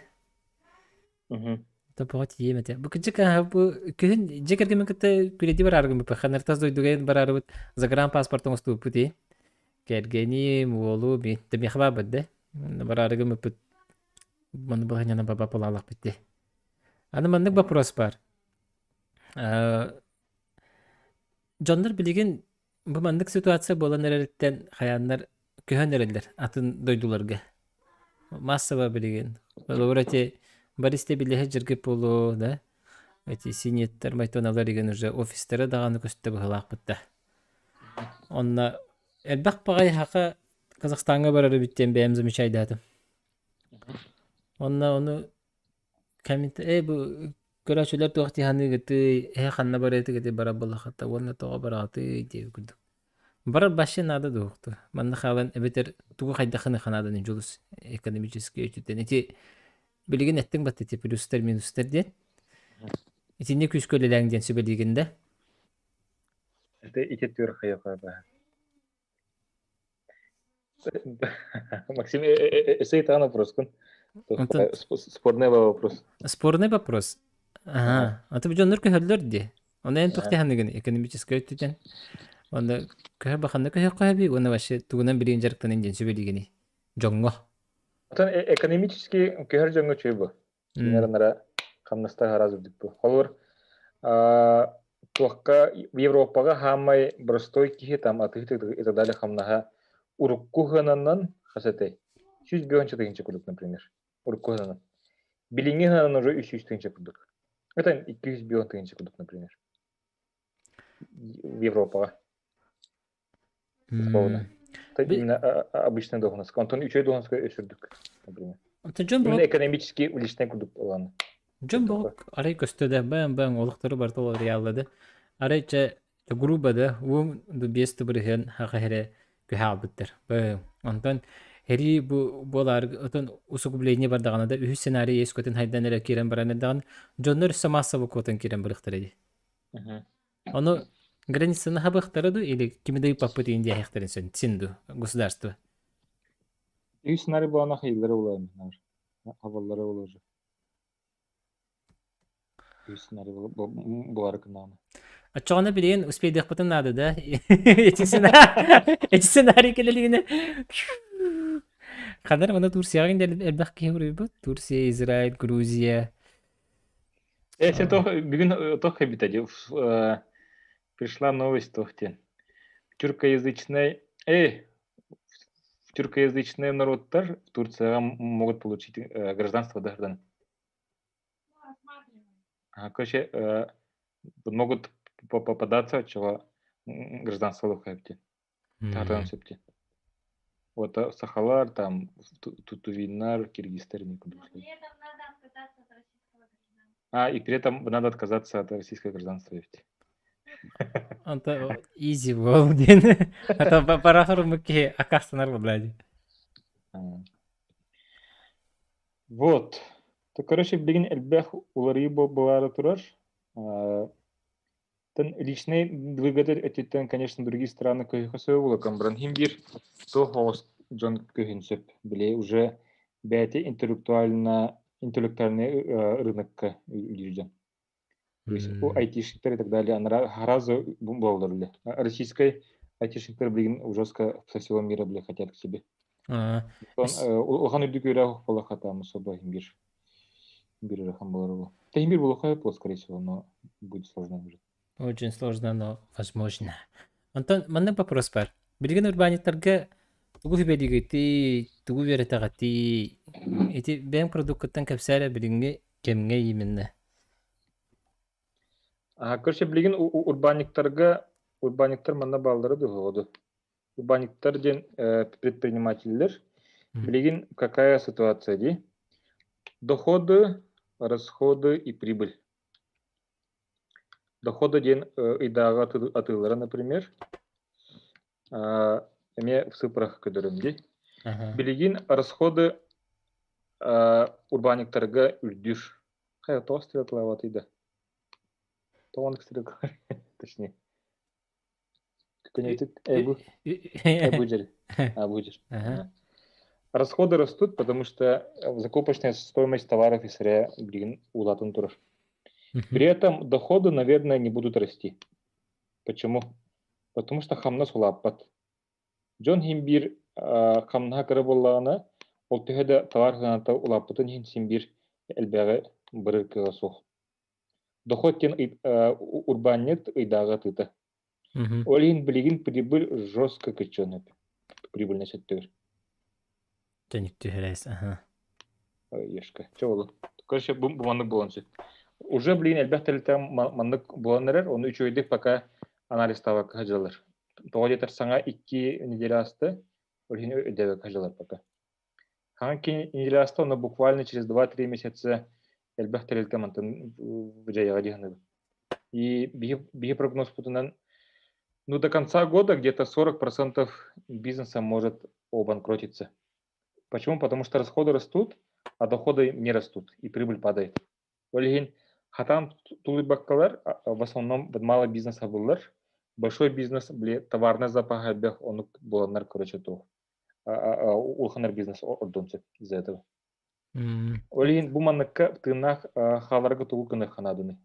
Томпоҕо тиийиэм этэ. Бу кырдьык бу күһүн дьиэ кэргэммин кытта күрэдии барааргым бу Ханартас дойдуга бараарыбыт загранпаспорт оҥостубуппут ии. Кэргэним, уолу би миэхэ баабыт да. Бараарыгым ыппыт маны балаһынньанан баба палаалахпыт дии. Аны маннык вопрос бар. Дьоннор билигин бу маннык ситуация буолан эрэриттэн хайааннар көһөн эрэллэр атын дойдуларга. Массово билигин. Холобур эти Борис билиһэ дьиргип буолуо, да? Эти синеттер, майтоналар деген уже офистара даҕаны көстө быһылаахпыт да. Онно элбэх баҕайы хака Казахстаҥҥа барар эбит диэн бэйэм замечайдаатым. Онно ону Кэмитэ бу көрөөччүлэр туох дии саныыгытый, эһэ ханна барыатыгытый барар буоллаххыта уонна тоҕо бараҕытый диэбит курдук. Барар вообще наада дуоһукту. Манна хаалан эбэтэр тугу хайдаххыны ханааданы дьулус экономический өттүттэн. Ити билигин эттиҥ батта ити плюстар минустар диэн. Итинник күүскэ үлэлээҥ диэн сүбэлиигин да? Это ити түөр хайаха баһа. Максим, эсэй таан вопроскун. Спорный вопрос. Спорный вопрос. Ага. А ты дьоннор көһөллөр дии. Оны эн туох тиһаныгын экономическай өттүтэн. Онно көһө баханна көһө көһөби уонна вообще тугунан билигин дьарыктанын диэн сүбэлиигини дьоҥҥо. Отон экономический көһөр дьоҥҥо үчүгэй бу. Кинилэр хамнастара араас үрдүк бу. Холобур, туохха Европаҕа хаамай простой киһи там атыыһыт и так далее хамнаһа урукку сыананан хас этэй? 105 тыһыынча курдук, например. Урукку сыананан. Билиҥҥи сыанан уже 300 тыһыынча курдук. Это 205 тыһыынча курдук, например. В Европаҕа. Условно. Именно обычная должность. Онтон үчүгэй должностка өсүрдүк, например. Дьон Именно экономически уличный курдук ыланы. Дьон бог арай көстө да бэм бэм олохтору барыта реаллады. Арай чэ грубо да уум без тыбырыһын хаха хере күһэ албыттар. Онтон хери бу буолаар отон усугубление бардаҕына да үһүс сценарий ескотун хайдан эрэ киирэн баран эрдэҕин дьоннор өссө массово куотан киирэн барыахтара дии. Ону границаны хабыахтара дуу или кими да ыыппаппыт иин диэһиэхтэрин сөн син дуу государство? Үс сценарий буолана хайыллара буолар хабаллара буолар. Үс сценарий буолары кынааны. Оччоҕуна билигин успейдыахпытын наада да. Эти сценарий кэлэлигинэ Ханар мана Турцияҕа элбэх киһи уруйбут. Турция, Израиль, Грузия. Э, то бүгүн тох эбитэ пришла новость тох диэн. Тюркоязычный, эй, тюркоязычные народтар в Турцияҕа могут получить гражданство граждан. Короче, могут попадаться чего гражданство лухайпти. Таатан сөпти. Вот сахалар там, тутувиннар, киргизтер не курдук. А, и при этом надо отказаться от российского гражданства ведь. Онто easy буол диэн. А то парахарымык киһи акаастанар буолла Вот. То, короче, билигин элбэх уларыйыы буолаары турар. Тэн личный выгода өттүттэн, конечно, другие страны көһүөххэ сөбө буолар. Баран иһин биир туох оҕус дьон көһүн сөп. Били уже бэйэтэ интеллектуально интеллектуальный рынокка үлэлиир дьон. То есть у айтишниктар и так далее, она сразу буолалар бile. Российскай айтишниктар билигин жестко со всего мира бile хотят к себе. Улахан үрдүк үөрэх буолла там особо иһин биир ыарахан буолар буолуо. Иһин биир буолуохха сөп скорее всего, но будет сложно уже. Очень сложно, но возможно. Онтон маннык вопрос бар. Билигин урбаанньыттарга тугу сүбэлиигитий, тугу үөрэтэҕитий? Ити бэйэҥ продуккуттан кэпсээ эрэ билиҥҥи кэмҥэ именно. А, короче, билигин урбаанньыктарга урбаанньыктар манна бааллара дуо? Урбаанньыктар диэн предпринимателлэр. Билигин какая ситуация дии? Доходы, расходы и прибыль. Дохода диэн ыйдааҕы атыылара, например, эмиэ в цифрах көрдөрөм дии. Билигин расходы урбаанньыктарга үрдүүр. Хайа тоҕус стрелкалаабатый да? Тоҕон стрелка точнее. Эбу Эбу Расходы растут, потому что закупочная стоимость товаров и сырья билигин улаатан турар. При этом доходы, наверное, не будут расти. Почему? Потому что хамнас улааппат. Дьон иһин биир хамнаһа кыра буоллаҕына, ол төһө да товар сыаната улааппытын иһин син биир элбэҕи барар кыаҕа суох. Доход диэн урбаанньыт ыйдааҕы атыыта. Ол иһин билигин прибыль жестко кыччыан Прибыльность өттүгэр. Төнүк түһэрээс, аха. Ешка. Чэ ол. Короче, бу маннык буолан сөп. Уже, блин, элбэх тэрилтэ маннык буолан эрэр, ону үчүгэйдик пока анализтаабакка сылдьаллар. Тоҕо диэтэр саҥа 2 неделя ааста, ол иһин өйдөөбөккө сылдьаллар пока. Хаҥа неделя ааста, ону буквально через 2-3 месяца элбэх тэрилтэ мантан дьайыаҕа дии саныыбын. И биһи прогнозпутунан, ну, до конца года где-то 40% бизнеса может обанкротиться. Почему? Потому что расходы растут, а доходы не растут, и прибыль падает. Ол иһин хатан тулуйбаккалар, в основном малый бизнес буллар, большой бизнес, били, товарный запаһа элбэх оннук буоланнар, короче, туох улаханар бизнес ордуон сөп из-за этого. Ол иһин бу манныкка тыыннаах хааларга тугу гыныахха нааданы?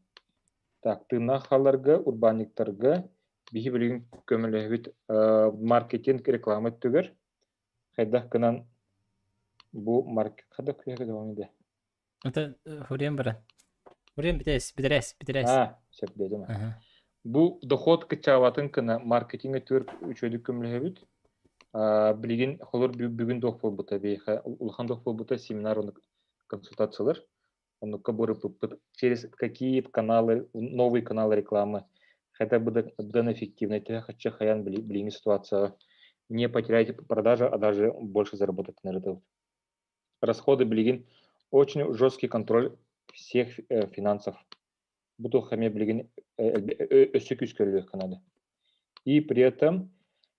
Так, тыыннаах хааларга, урбаанньыктарга биһи билигин көмөлөһөбүт маркетинг реклама өттүгэр хайдах гынан бу маркет хайдах күһэ Это Хурен баран. Хурен бүтээс, бүтэрээс, бүтэрээс. А, сөп дедим. Бу доход кыччаабатын кына маркетинг өттүгэр үчүгэйдик көмөлөһөбүт. Билигин холор бүгүн туох буолбута биһиэхэ улахан туох буолбута семинар консультациялар. Оннукка бырыппыппыт через какие каналы, новые каналы рекламы хотя бы быдан эффективно төһө хаччы хайан билиҥҥи ситуацияҕа не потерять продажи, а даже больше заработать на это. Расходы билигин очень жесткий контроль всех финансов. Бу туох эмиэ билигин өссө күүскэ үлэлиэххэ наада. И при этом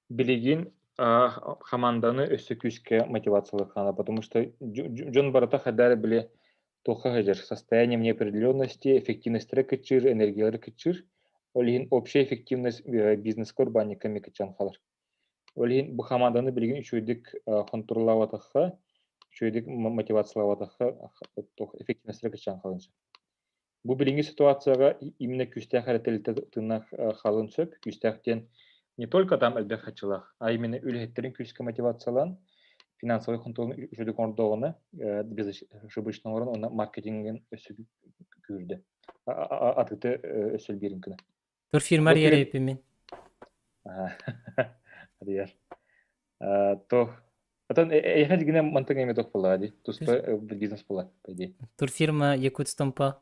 билигин хамаанданы өссө күүскэ мотивациялыахха наада, потому что дьон барыта хайдах эрэ били туохха сылдьар состоянием неопределенности, эффективностьтара кыччыыр, энергиялара кыччыыр. Ол иһин общая эффективность бизнеска урбаанньыкка эмиэ кыччаан хаалар. Ол иһин бу хамаанданы билигин үчүгэйдик хонтуруоллаабатахха, үчүгэйдик мотивациялаабатахха туох эффективностьтара кыччаан хаалыан сөп. Бу билиҥҥи ситуацияҕа именно күүстээх эрэ тэрилтэ тыыннаах хаалыан сөп. Күүстээх диэн не только там элбэх хаччылаах, а именно үлэһиттэрин күүскэ мотивациялаан, финансовый хонтуруолун үчүгэйдик оҥордоҕуна, безошибочно оҥорон уонна маркетингин өссө күүрдэ. Атыты өссө биэрин гына. Турфирма арыйар мин. Арыйар. То Потом эйхэ дигинэ мантан эме тох буоллаҕа дии. Туспа бизнес буолла, по идее. Турфирма Якутстомпа.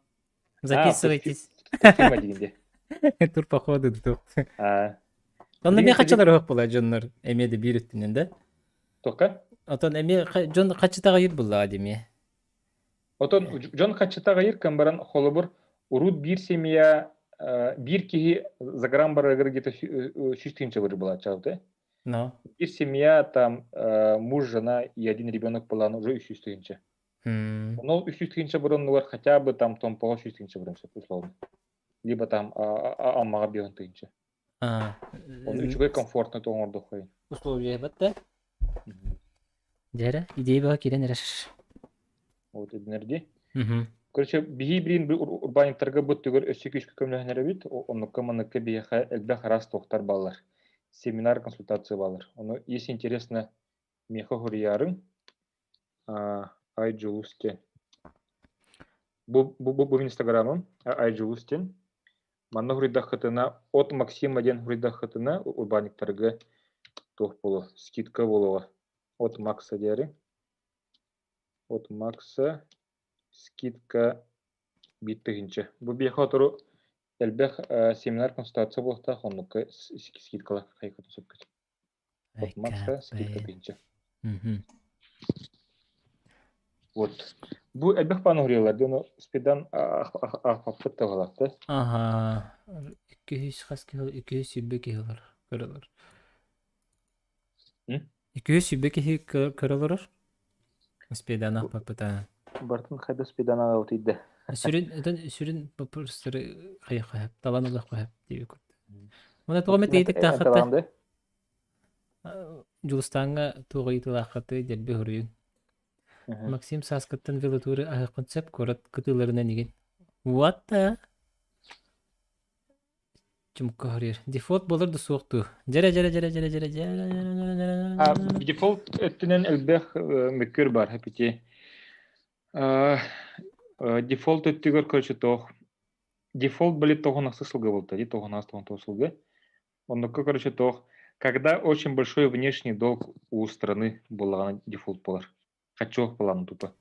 Записывайтесь. Турфирма дигин дии. Турпоходы дух. Онно эмиэ хаччалар оһох буолла дьоннор эмиэ да биир өттүнэн да. Тока? Отон эмиэ дьон хаччытаҕа юр буллаҕа дии эмиэ. Отон дьон хаччыта аҕыйыр кэм баран, холобур, урут биир семья, биир киһи загран барарыгар где-то 100 тысяч была. Но. Биир семья, там муж, жена и один ребенок была уже 300 тысяч. Но 300 тысяч бұрыннылар хотя бы там Томпоҕо 100 тысяч бұрын условно. Либо там Аммаҕа 50 тысяч. Он үчүгэй комфортно оҥордоххой. Условия батта. Дьэрэ, идея баҕа киирэн эрэр. Вот эдинерди. Короче, биһи билин урбаанньыктарга быттыгар өссө күүскэ көмөлөһөнөр эбит. Оннукка манныкка биһиэхэ элбэх араас туохтар бааллар. Семинар, консультация бааллар. Ону, если интересно, миэхэ суруйаарыҥ. Айджулустен. Бу инстаграмым Айджулустен. Манна суруйдаххытына, от Максима диэн суруйдаххытына, урбаанньыктарга туох буолуо, скидка буолуоҕа. От Макса диэри. От Макса скидка 1 тыһыынча. Бу биэхэ отору элбэх семинар, консультация буолуохтаах, оннукка скидкалар хайкатын сөпкөт. От Макса скидка 1000. Вот. Бу элбэх пан уһуруйалар, ону спидан ахпаппыт табалаахта. Аха. 200 хас киһи, 220 киһи олорор, көрөлөр. 220 киһи көрөлөрөр. Спидан ахпаппыта. Бартын хайда спидан аҕабытыйда. Сүрүн, этен сүрүн вопростары хайа талан ылах хаһап диэби курдук. Мына туға мет ыйытык таахатта. Дьулустааҥҥа туох ыйытыылааххыты дьэлби хоруйун. Максим сааскыттан велотуры аһыаххын сөп куорат кытыыларынан игин. What the? Чумка хоруйар. Дефолт буолар да суох дуу? Дьэрэ дьэрэ дьэрэ дьэрэ дьэрэ дьэрэ. А дефолт өттүнэн элбэх мөккүөр бар эпити. Дефолт өттүгэр короче туох дефолт были тоҕус сылга буолта ди 99 сылга. Оннукка короче туох когда очень большой внешний долг у страны буоллаҕына дефолт буолар. Хаччуох план тупо.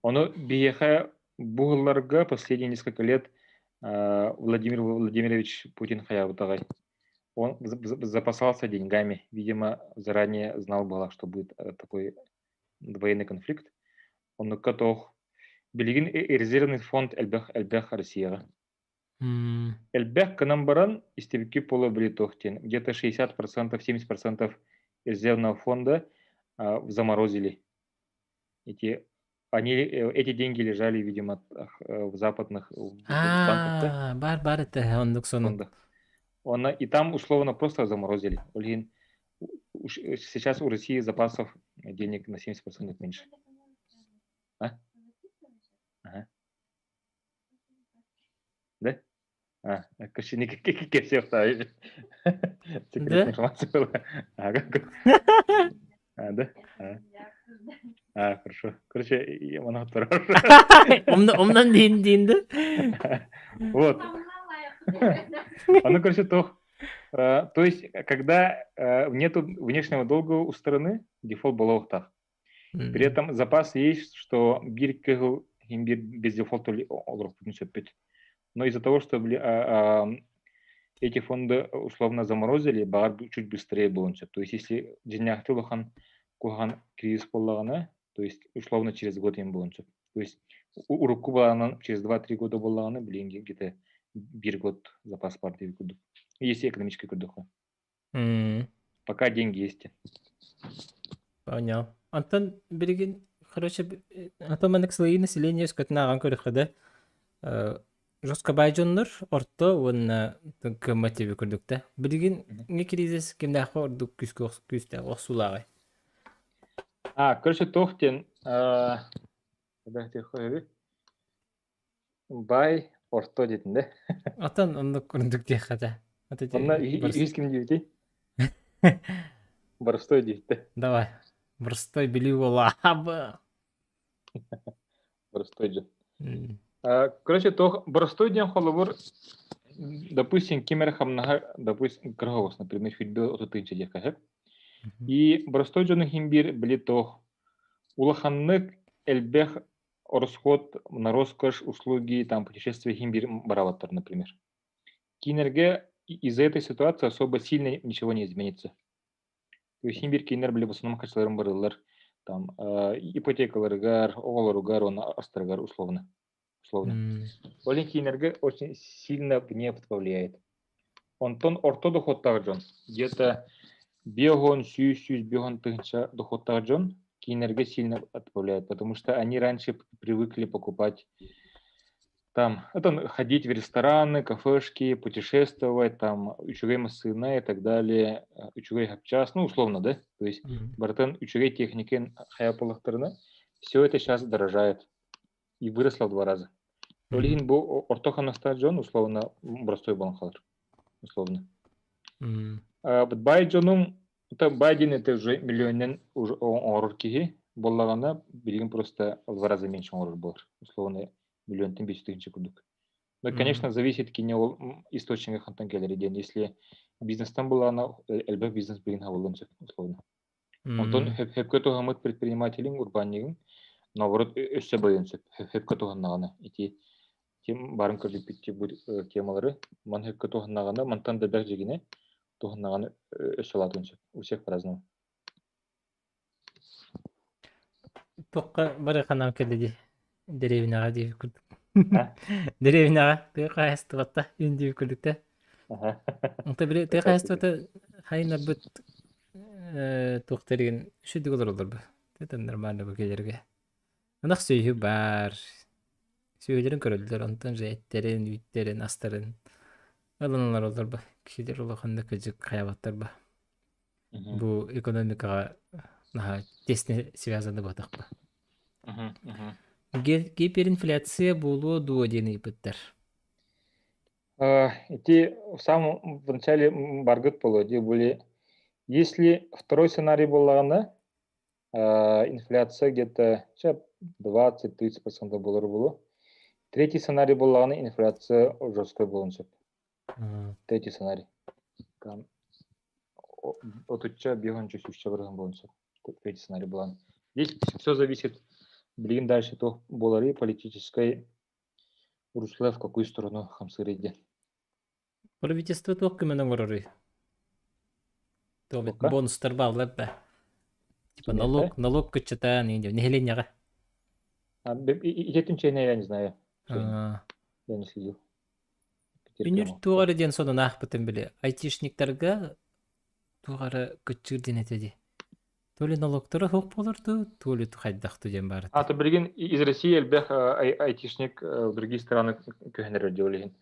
Ону биһиэхэ бу сылларга последние несколько лет Владимир Владимирович Путин хаябытаҕай. Он запасался деньгами. Видимо, заранее знал было, что будет такой военный конфликт. Оннукка туох билигин резервный фонд элбэх элбэх Россияҕа. Элбэх гынан баран истибикки полубили туох диэн где-то 60%, 70% резервного фонда заморозили. Эти, они, эти деньги лежали, видимо, в западных банках, да? Аа, бар бар этэ оннук сонун. Фондах. Она, и там условно просто заморозили. Блин, сейчас у России запасов денег на 70% меньше. А? Ага. Да? А, короче, никаких всех секретная Да? информация была. А, как? А, да? А, а, хорошо. Короче, я Умнан диин диин да? Вот. А ну, короче, то есть, когда нету внешнего долга у страны, дефолт буолуохтаах. При этом запас есть, что биир кыһыл биир без дефолта сөппүт. Но из-за того, что эти фонды условно заморозили, баҕар чуть быстрее был. То есть, если дьиҥнээхтик улахан куһаҕан кризис буоллаҕына, то есть, условно через год им был. То есть, урукку былаанынан через 2-3 года буоллаҕына, блин, где-то биир год запас баар диэбит курдук. Если экономический курдук. Пока деньги есть. Понял. Антон билигин, короче, антон маннык слои населения өскөтүн ааҕан көрүөххэ да, жестко баай дьоннор орто уонна кыаммат диэби курдук да. Билигин не кризис кимнээххэ ордук күүскэ күүстээх охсуулааҕый? А, короче, туох диэн, баай орто диэтин да. Атын оннук курдук диэххэ да. Онно үһүс ким диэбитий? Боростой диэбитэ. Давай. Боростой Бүлүү буолла. Боростой дьон. Короче, туох боростой диэн холобур, допустим, ким эрэ хамнаһа, допустим, кыра например, 20-30 тыһыынча диэххэ сөп. И боростой дьону иһин биир били туох улаханнык элбэх расход на роскошь, услуги, там, путешествия иһин биир барабаттар, например. Кинилэргэ из-за этой ситуации особо сильно ничего не изменится. То есть син биир кинилэр били в основном харчыларын барыллар. Там ипотекаларыгар, оҕолоругар уонна астарыгар условно. Условно. Ол иһин кинилэргэ очень сильно гнев повлияет. Онтон орто доходтаах дьон, где-то биоһон 100-100 тыһыынча доходтаах дьон кинилэргэ сильно отправляют, потому что они раньше привыкли покупать там, это ходить в рестораны, кафешки, путешествовать, там, үчүгэй массыына и так далее, үчүгэй хапчас, ну, условно, да, то есть барытын үчүгэй техникин хайа все это сейчас дорожает и выросло в два раза. Ол иһин бу орто хамнастаах дьон, условно, простой буолан хаалар, условно. Бай дьонум, это бай диэн это уже миллионнан уже оҥорор киһи буоллаҕына, билигин просто в два раза меньше оҥорор буолар. Условно, миллионтан 5 тысяч курдук. Но, конечно, зависит кини ол источнига хантан кэлэр диэн. Если бизнестан буоллаҕына, элбэх бизнес билигин хабыллыан сөп, условно. Онтон хөпкө туһаммыт предпринимателиҥ, урбаанньыгыҥ, наоборот, өссө байыан сөп. Хөпкө туһаннаҕына ити тем барын көрдүкпүт бу темалары ман хөпкө туһаннаҕына, мантан да бэх дьигинэ туһаннаҕына өссө улаатыан сөп. У всех по-разному. Туохха бары ханаан кэллэ дии? Дэриэбинэҕэ дии курдук. Дэриэбинэҕэ тыа хаһаайыстыбата үн дии курдук да. Онто били тыа хаһаайыстыбата хайынарбыт туох тэригин үчүгдүк олороллор бу. Это нормально бу кэлэргэ. Ынах сүөһү баар. Сүөһүлэрин көрөллөр, онтон же эттэрин, үүттэрин, астарын ылан олороллор бу. Кишилер улаханнык кыдьык хайабаттар ба. Бу экономикаҕа наһаа тесно связаны буотахпа. Гиперинфляция буолуо дуо диэн ыйыппыттар. Ити в самом в начале баргыт буолуо дии были. Если второй сценарий буоллаҕына, инфляция где-то 20-30% буолар буолуо. Третий сценарий буоллаҕына, инфляция жесткой буолуон сөп. Третий сценарий. Там отучча биэһонча сүүсчэ бырыһын буолуон сөп. Третий сценарий буолан. Здесь все зависит, билигин дальше туох буоларый политической русло в какую сторону хамсыырый диэн. Правительство туох көмөнү оҥороруй? Бонустар бааллар да. Типа налог, налог кыччатан, нэһилиэнньэҕэ. Итетин чейне я не знаю. Я не следил. Үнүр туох эрэ диэн сонун аахпытым били. Айтишниктарга туох эрэ кыччыыр диэн этэ дии. То ли налогтара суох буолар дуу, то ли хайдах дуу диэн баар этэ. А то билигин из России элбэх айтишник в другие страны көһөн эрэр диэн иһин,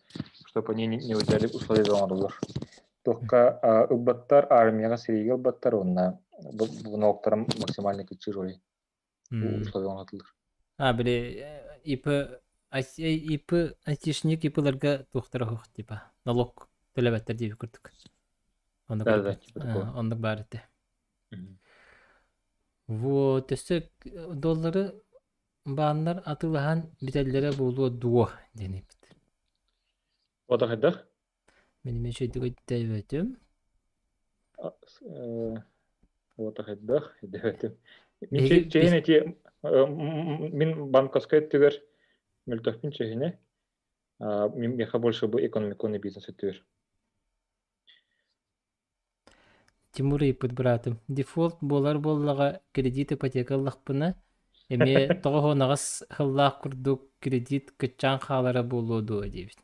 чтобы они не уезжали условия оҥороллор. Туохха ылбаттар, армияҕа сэриигэ ылбаттар уонна налогтара максимально кыччыыр ол условия оҥотуллар. А, били ИП ИП айтишник ИПларга туохтара суох типа налог төлөбөттөр диэби курдук. Оннук Да, да, типа такого. Оннук баар этэ. Вот, өссө доллары бааннар атыылаһан бүтэллэрэ буолуо дуо диэн ыйыппыт. Ота хайдах? Мин эмиэ үчүгэйдик өйдөөбөтүм. Ота хайдах? Өйдөөбөтүм. Мин чэйин эти мин банковскай өттүгэр мөлтөхпүн чэһинэ. Миэхэ больше бу экономиконный бизнес өттүгэр. Тимур ыйыппыт быраатым: «Дефолт буолар буоллаҕа кредит ипотека ыллахпына, эмиэ 98 сыллаах курдук кредит кыччаан хаалара буолуо дуо?» диэбит.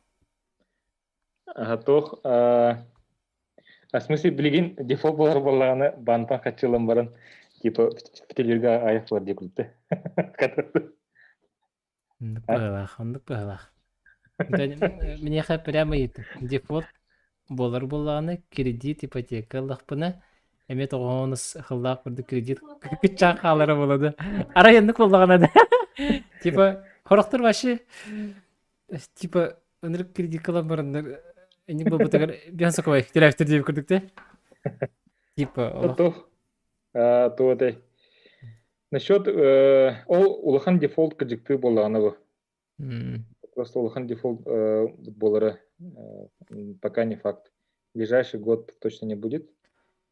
Туох в смысле билигин дефолт буолар буоллаҕына баантан харчы ылан баран типа петелерге айах буолар диye курдук Оннук быһыылаах, оннук быһыылаах. Миэхэ прямо ыйыттым. Дефолт буолар буоллаҕына, кредит, ипотека ыллахпына, эмиэ тоҕоонус сыллаах курдук кредит кыччаан хаалара буолуо да. Арай оннук буоллаҕына да. Типа, хорохтор вообще, типа, ынырык кредитка ылан бараннар, инник буолбутугар биэн соковай төлөөбүттэр диэбит курдук да. Типа, олох. Туох этэй? Насчет ол улахан дефолт кыдьыктыы буоллаҕына бу. Просто улахан дефолт буолара пока не факт. Ближайший год точно не будет.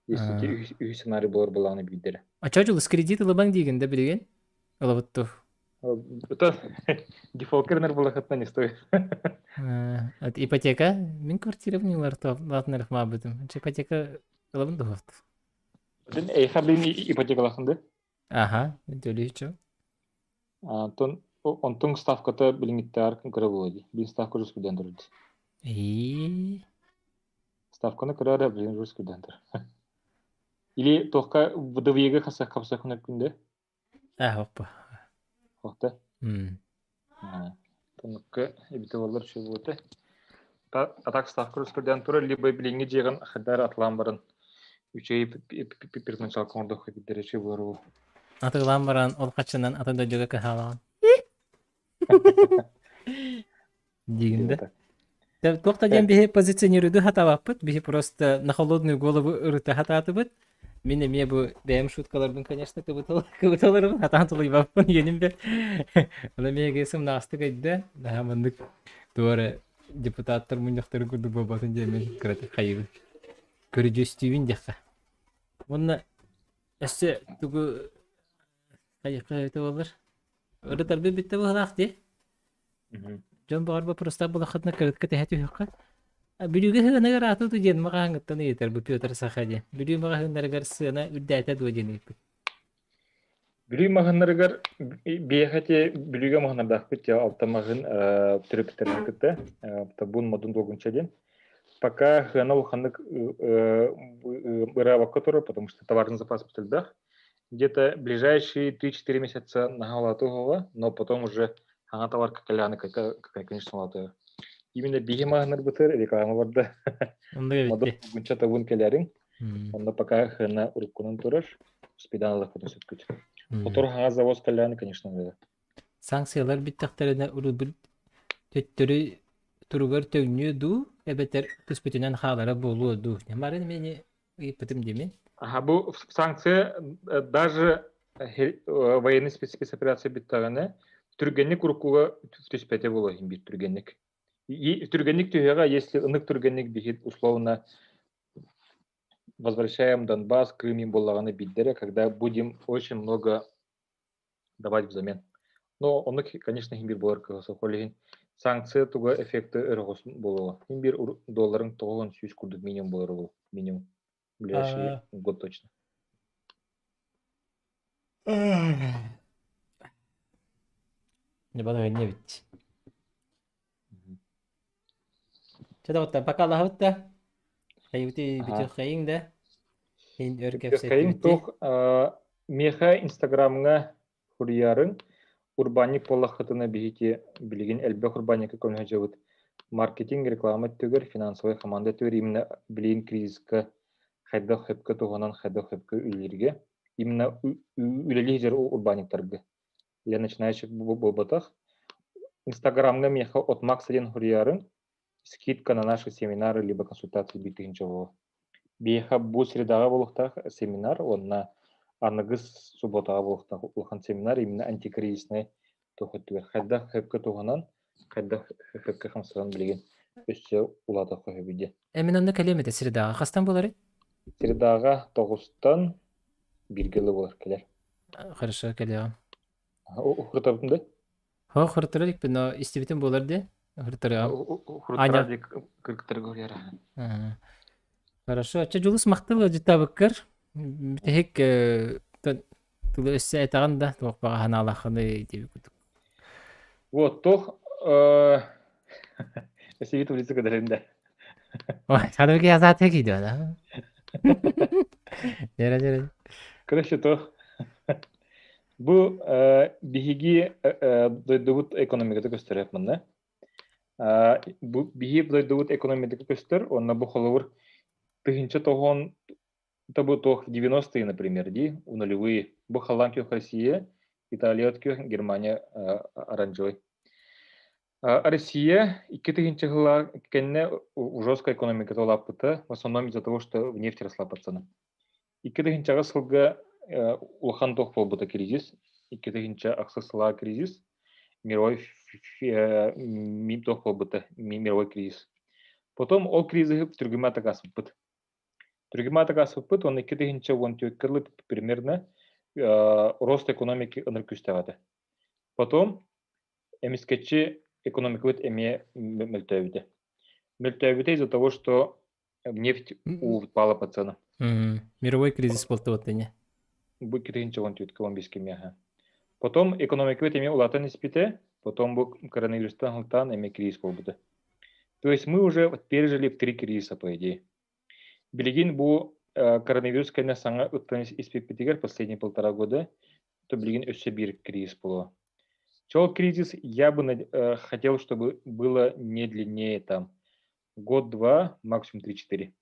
Если үһүс сценарий буолар буоллаҕына биирдэрэ. А чё дьулус кредит ылыбаҥ диигин да билигин? Ылабыт Это дефолт рынок буолахытына не стоит. Ипотека? Мин квартирабын ылар латынар маабытым. Ипотека ылабын дуһуот. Эйха блин ипотекалаахын да? Аха, төлүүчү. Онтон онтуҥ ставката билиҥҥиттээҕэр кыра буолуо дии. Биир ставка русскуйдаан турар дии. И Ставканы кыра эрэ билигин русскуйдаан турар. Или туохха ВДВ-га хасыахха күндэ? А, оппа. Охта. М. Тонукка эбитэ буоллар үчүгэй буолуо этэ. А так ставка русскуйдаан турар, либо билиҥҥи дьиэҕин хайдах атлаан баран үчүгэй первоначалка оҥордоххо биирдэрэ үчүгэй буолар буолуо. Атыылаан баран ол хаччынан атын дойдуга кыһаалаҕын. Диигин да. Туох да диэн биһи позиционируйду хатаабаппыт, биһи просто на холодную голову ырыта хатаатыбыт. Мин эмиэ бу бэйэм шуткаларбын, конечно, кыбыталарбын хатаан тулуйбаппын иэним бэр. Ону эмиэ сымнаҕастык өйдөөн, наһаа маннык туора депутаттар мунньахтарын курдук буолбатын диэн мин кыратык хайыбын. Көрүдьүөстүүбүн диэххэ. Уонна өссө тугу хайыахха эбитэ буоллар? Ырытарбын бүттэ быһалаах дии. Дьон баҕар боппуруостаах буоллаххытына кырытка тэһэ түһүөххэ. Бүлүүгэ сыаныгар ааты диэн маҕаһыҥҥыттан ыйытар бу Петр Саха диэн. Бүлүү маҕаһыыннарыгар сыана үрдээтэ дуо диэн ыйыппыт. Бүлүү маҕаһыыннарыгар биэхэ ити Бүлүүгэ маҕаһыыннардаахпыт дьэ алта маҕаһыын төрөппүттэрин кытта Табун Модун Долгунча диэн. Пока сыана улаханнык ыраабакка турар, потому что товарный запас элбэх. Где-то ближайшие 3-4 месяца наһаа улаатыа, но потом уже хаҥа товарка кэлэҕинэ конечно улаатыа. Именно биһи маҕаһыыннарбытыгар реклама барда. Оннук эбит Модун дии. Долгунча табун кэлэриҥ. Онно пока хына уруккунан турар, спидан ылыахпытын сөпкүт. Хотор хаҥас завоз кэллэҕинэ, конечно, да. Санкциялар бүттэхтэринэ рубль төттөрү туругар төҥнүө дуу, эбэтэр түспүтүнэн хаалара буолуо дуу. Марын мени ыйыппытым дими. Ага, бу санкция даже военный спецоперация бүттэҕинэ түргэнник уруккуга түспэтэ буолуо иһин биир түргэнник. Түргэнник түһүөҕэ, если ынык түргэнник биһит условно возвращаем Донбасс, Крым им буоллаҕына биирдэрэ, когда будем очень много давать взамен. Но ону, конечно, иһин биир буолар кыһа суох. Ол иһин санкция туга эффекты өрөҕөс буолуоҕа. Иһин биир долларыҥ 900 курдук минимум буолар ол минимум. Ближайший год точно. Не балаһыанньа эбит. Чэ доҕоттор, пока да. Хайыбыты бүтүөххэйиҥ да. Ин өр Бүтүөххэйиҥ кэпсэттибит. туох миэхэ Инстаграмҥа суруйаарыҥ. Урбаанньык буоллаххытына биһиги билигин элбэх урбаанньыкка көмөлөһө сылдьабыт. Маркетинг, реклама өттүгэр, финансовай команда өттүгэр именно билигин кризиска хайдах сөпкө туһанан, хайдах сөпкө үлэлииргэ именно үлэлии сылдьар урбаанньыктарга для начинающих буолбатах. Инстаграмҥа миэхэ от Макс диэн суруйаарыҥ. Скидка на наши семинары либо консультации 2000 буолуо. Биһиэхэ бу средаҕа буолуохтаах семинар уонна аныгыс субботаҕа буолуохтаах улахан семинар именно антикризисный туох өттүгэр хайдах сөпкө туһанан, хайдах сөпкө хамсанан билигин өссө улаатыахха сөбүй диэн. Эмин онно кэлиэм этэ средаҕа. Хастан буоларый? Средаҕа 9-тан бииргэ ыла буолар кэлэр. Хорошо, кэлиэҕим. Ухрутабытын да? Хо, хыртыра иликпин, но истибитим буолар дии. Хыртырыам. Ухрутара Аня. дии кыргыттарга уруйара. Хорошо. Чэ, Дьулус махтал ыалдьыттаабыккар. Бүтэһик тылы өссө этэҕин да, туох баҕа санаалааххыный диэбит курдук. Вот, туох Өссө улица кыдарын да. Ой, садовики азаты кийдэ да. Дьэрэ дьэрэ. Короче, туох бу биһиги дойдубут экономиката көстөр манна. Бу биһиги дойдубут экономиката көстөр, онно бу холобур тыһыынча тоҕон это туох 90-е, например, ди, у нулевые. Бу халлаан күөх Россия, Италия күөх, Германия оранжевый. Россия 2000 жыла кэннэ жесткая экономиката улааппыта, в основном из-за того, что нефть росла по ценам. 2000 сылга улахан туох буолбута кризис, 2008 сыла кризис, мировой туох буолбута, мировой кризис. Потом ол кризиһы түргүмэ атагаспыт. Түргүмэ атагаспыт, он 2014 примерно рост экономики ыныр күүстээх этэ. Потом эмискэччи экономикабыт эмиэ мөлтөөбүтэ. Мөлтөөбүтэ из-за того, что нефть упала по ценам. Мировой кризис буолтубут ини. Бу 2014-15 кэмиэхэ. Потом экономикабыт эмиэ улаатан испитэ, потом бу коронавирустан сылтаан эмиэ кризис буолбута. То есть мы уже пережили три кризиса, по идее. Билигин бу коронавирус кэннэ саҥа ыттан испиппитигэр последние полтора года, то билигин өссө биир кризис буолуо. Чол кризис я бы хотел, чтобы было не длиннее там год-два, максимум 3-4.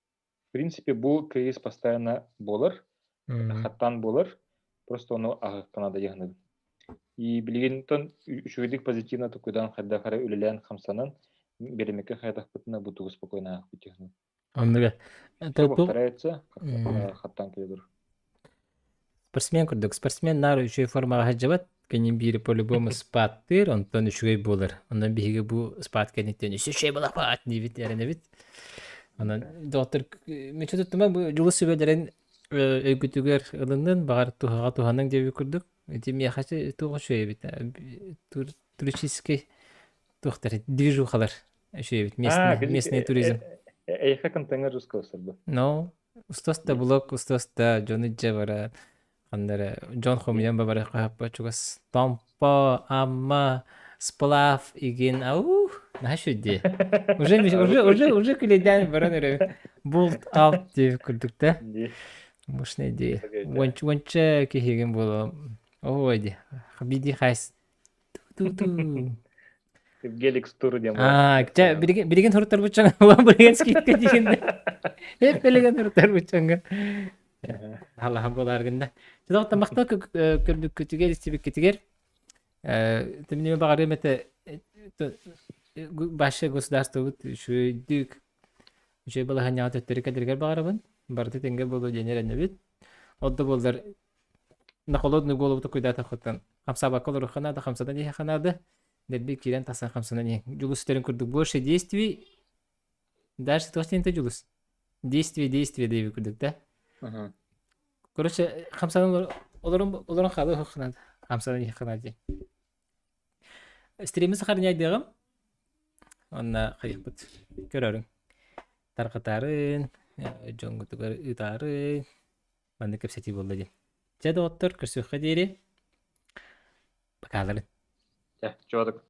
В принципе, бу кризис постоянно буолар, хаттаан буолар, просто ону аһыахха наада дьаһанабын. И билигин үчүгэйдик позитивно тукуйдаан хайдах эрэ үлэлээн хамсанан биримиккэ хайдахпытына бу тугу спокойно аахпыт дьаһанабын. Оннуга. Все повторяется, хаттаан кэлэ Спортсмен курдук. Спортсмен наар үчүгэй формаҕа сылдьыбат. Кини биири по-любому спадтыыр, онтон үчүгэй буолар. Онон биһиги бу спад кэнниттэн үс үчүгэй буолапаат диибит эрэнэбит. Онон доктор мүччү туттума бу дьулус сүбэлэрин өйгүтүгэр ылыннын, баҕар туһаҕа туһаныҥ диэбит курдук. Ити миэхэ туох үчүгэй эбит туристический туохтар движухалар үчүгэй эбит местный местный туризм. Эйхэ контейнер русского сырбы. Ну, Устас да блок, устас да дьону дьэ бара ханна эрэ дьон хомуйан ба бара хаһаппа чугас Томпо, Амма, Сплав игин ау наһаа үчүгэй Уже уже уже уже күлэйдээн баран эрэ булт алт диэбит курдук да мощная идея. Уонча киһигин буолуо. Ой ди. Биди хайс Ту-ту. Геликс тур диэн Аа, чэ, билигин билигин суруттарбыччаҥа билигин скидка диигин Эп билигин суруттарбыччаҥа. Аллаһа буолаар гынна. Чудоҕуттан махтал көрбүккүтүгэр, истибиккитигэр. Тимниме баҕарыам этэ баша государствобыт үчүгэйдик үчүгэй балаһыанньаҕа төттөрү кэлэригэр баҕарабын. Барыта тэҥҥэ буолуо диэн эрэнэбит. Ол да буоллар на холодную голову такуйдаатаххыттан хамсаабакка олоруохха наада, хамсанан иһиэххэ наада. Дэлби киирэн тахсан хамсанан иһиҥ. Дьулус сүтэрин курдук больше действий. Дальше туох диэн Дьулус? Действие, действие диэбит курдук да? Короче, хамсанан олорон олорон хаалыахха наада. Хамсанан иһиэххэ наада диэн. Стримы сахарняйдыаҕым. Онно хайыахпыт көрөрүҥ. Тарҕатарын, дьоҥҥутугар ыытаарын. Маннык кэпсэтии буолла диэн. Дьэ, доҕоттор, көрсүөххэ диэри. Бакааларын. Чэ, чуодук.